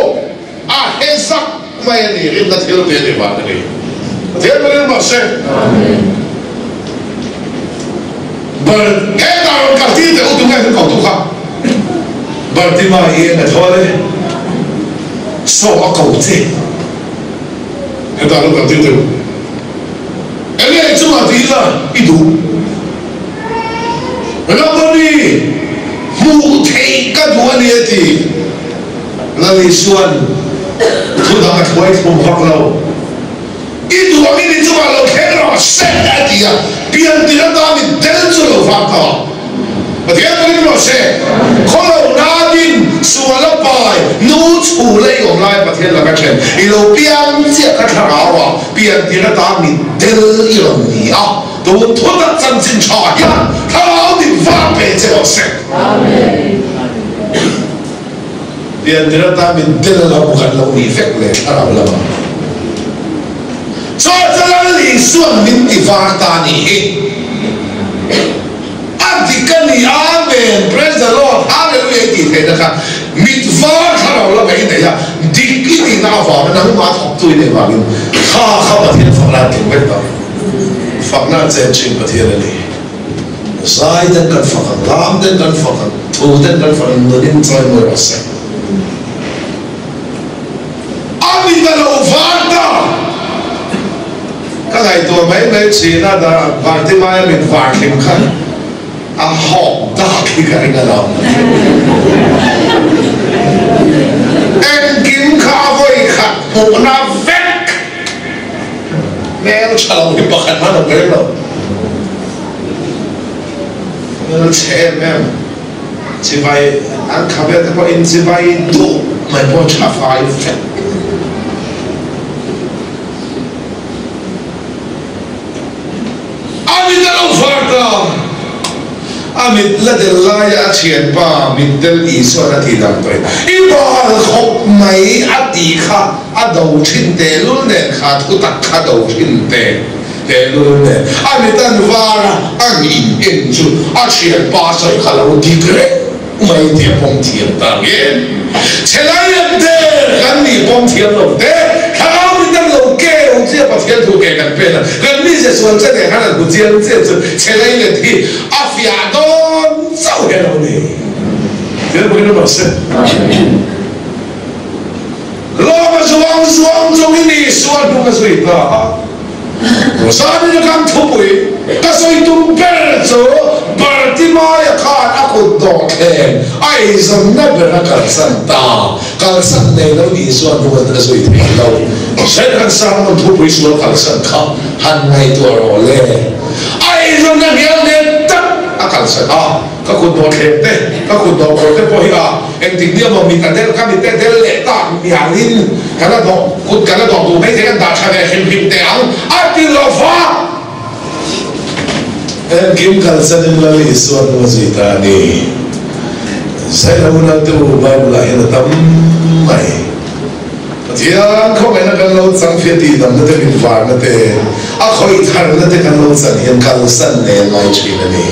a he zak mai a ni, rinna thil te a ni vang a ni. Pathian ka ring rawh se. Bar hetah rawn kal tir teh u tunge min ko tu kha? Bartima i eng a thawl e, saw a ko che. Hetah rawn kal tir teh u. Enge i chungah ti ila i duh? Rabboni, hmuh theih ka duh a ni a ti. Lal Isua'n thu dang a thuai thlum vak lo. I duh angin i chungah lo thleng rawh se a ti a, pian tir atan i tel chu lo vak ta. Pathian pawn rawh se, khawlo nain sual a pai, nu chhu lei awm lai Pathian laka then i lo piang chiah kha thlarau ah pian tir atan mi tel i rawn ni a, tun thutak chanchin tha hian thlarau dik vak ve che rawh se. Piantir atan min tel lo kan lo nih vek leh thlarau lamah chaw chu Lal Isua'n min ti var ta nih hi a dik a ni. Amen, Praise the Lord, Hallelujah i tih theihna kha mit var thlarau lamah i nei a, dik i nihna avangin nangmah thawktu i neih vangin kha kha Pathian fakna an tling vek ta. Fakna an chen thin Pathian a ni. Zai ten kan fak ang, lam ten kan fak ang, thu ten kan fak ang, nunin chawimawi rawh se. A mit a lo var ta. Ka ngaihtuah mai mai thin a, Bartimaia mit var hlim khan a hawk dak hi ka ring a lo. Engkim kha a vawi khat hmuhna vek. Hmel tha lo hi pakhat hman a ber lo. Hmel chhe em em chibai an khabe te pawh in chibai duh mai pawh tha fai vek. A mit a lo far ta. A mit la del laia a thianpa mit del Isua'n a tih dang tawhin, I bal khawp mai a tih kha a do thin tehlul nen kha thutak kha do thin teh tehlul nen a mit an var a, a ngin en chu a thianpa sawi kha lo dik reng mai tih a pawm thiam ta nge. Chhe lai an der kan nih pawm thiam lo te, thlarau min an lo keu chiah Pathian thu ke kan pen a, kan mize sual che nen khan an hmu chiang chiah chu chhe lai let hi a fiah dawn chauh he lo ni. Thil pawhin a rawh se. Lawm a zuang zuang chungin Isua hnung a zui ta a. Zanin kan thupui ka sawi tum ber chu Bartimaia khan a kut dawhthleng a eizawnna ber a kalsan ta. Kalsan nei lo Isua hnung an a zui thei lo. Sawi kan sermon thupui sual kalsan kha han ngaihtuah rawh le. A eizawnna hnial nen tak a kalsan a. Ka kut dawhthleng te, ka kut dawhkawr te pawh hi a engtik nia maw mit a del ka mit te del leh tak mialin ka la dawh kut ka la dawh duh mai thei kan dah tha ve hrim hrim teh ang a ti lo va. Engkim kalsanin Lal Isua hnu a zui ta a ni. Zaila unaute u Bible ah hian a tam mai. Pathian khawngaihna kan lo chang fia tih damna te min varna te a khawih tharna te kan lo chan hian kalsan nen ngai thin a ni.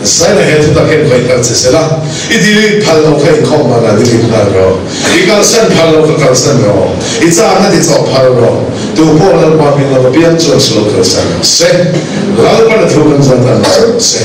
Zaina he thutak hian khawih thar che sela, i delete phal lo kha inkhawm manah delete nghal rawh, i kalsan phal lo kha kalsan rawh, i chakna ti chawh phal rawh, tu pawh Lalpa hming lama piang chuan sual kalsan rawh se. Lalpan a thu kan zat ang rawh se.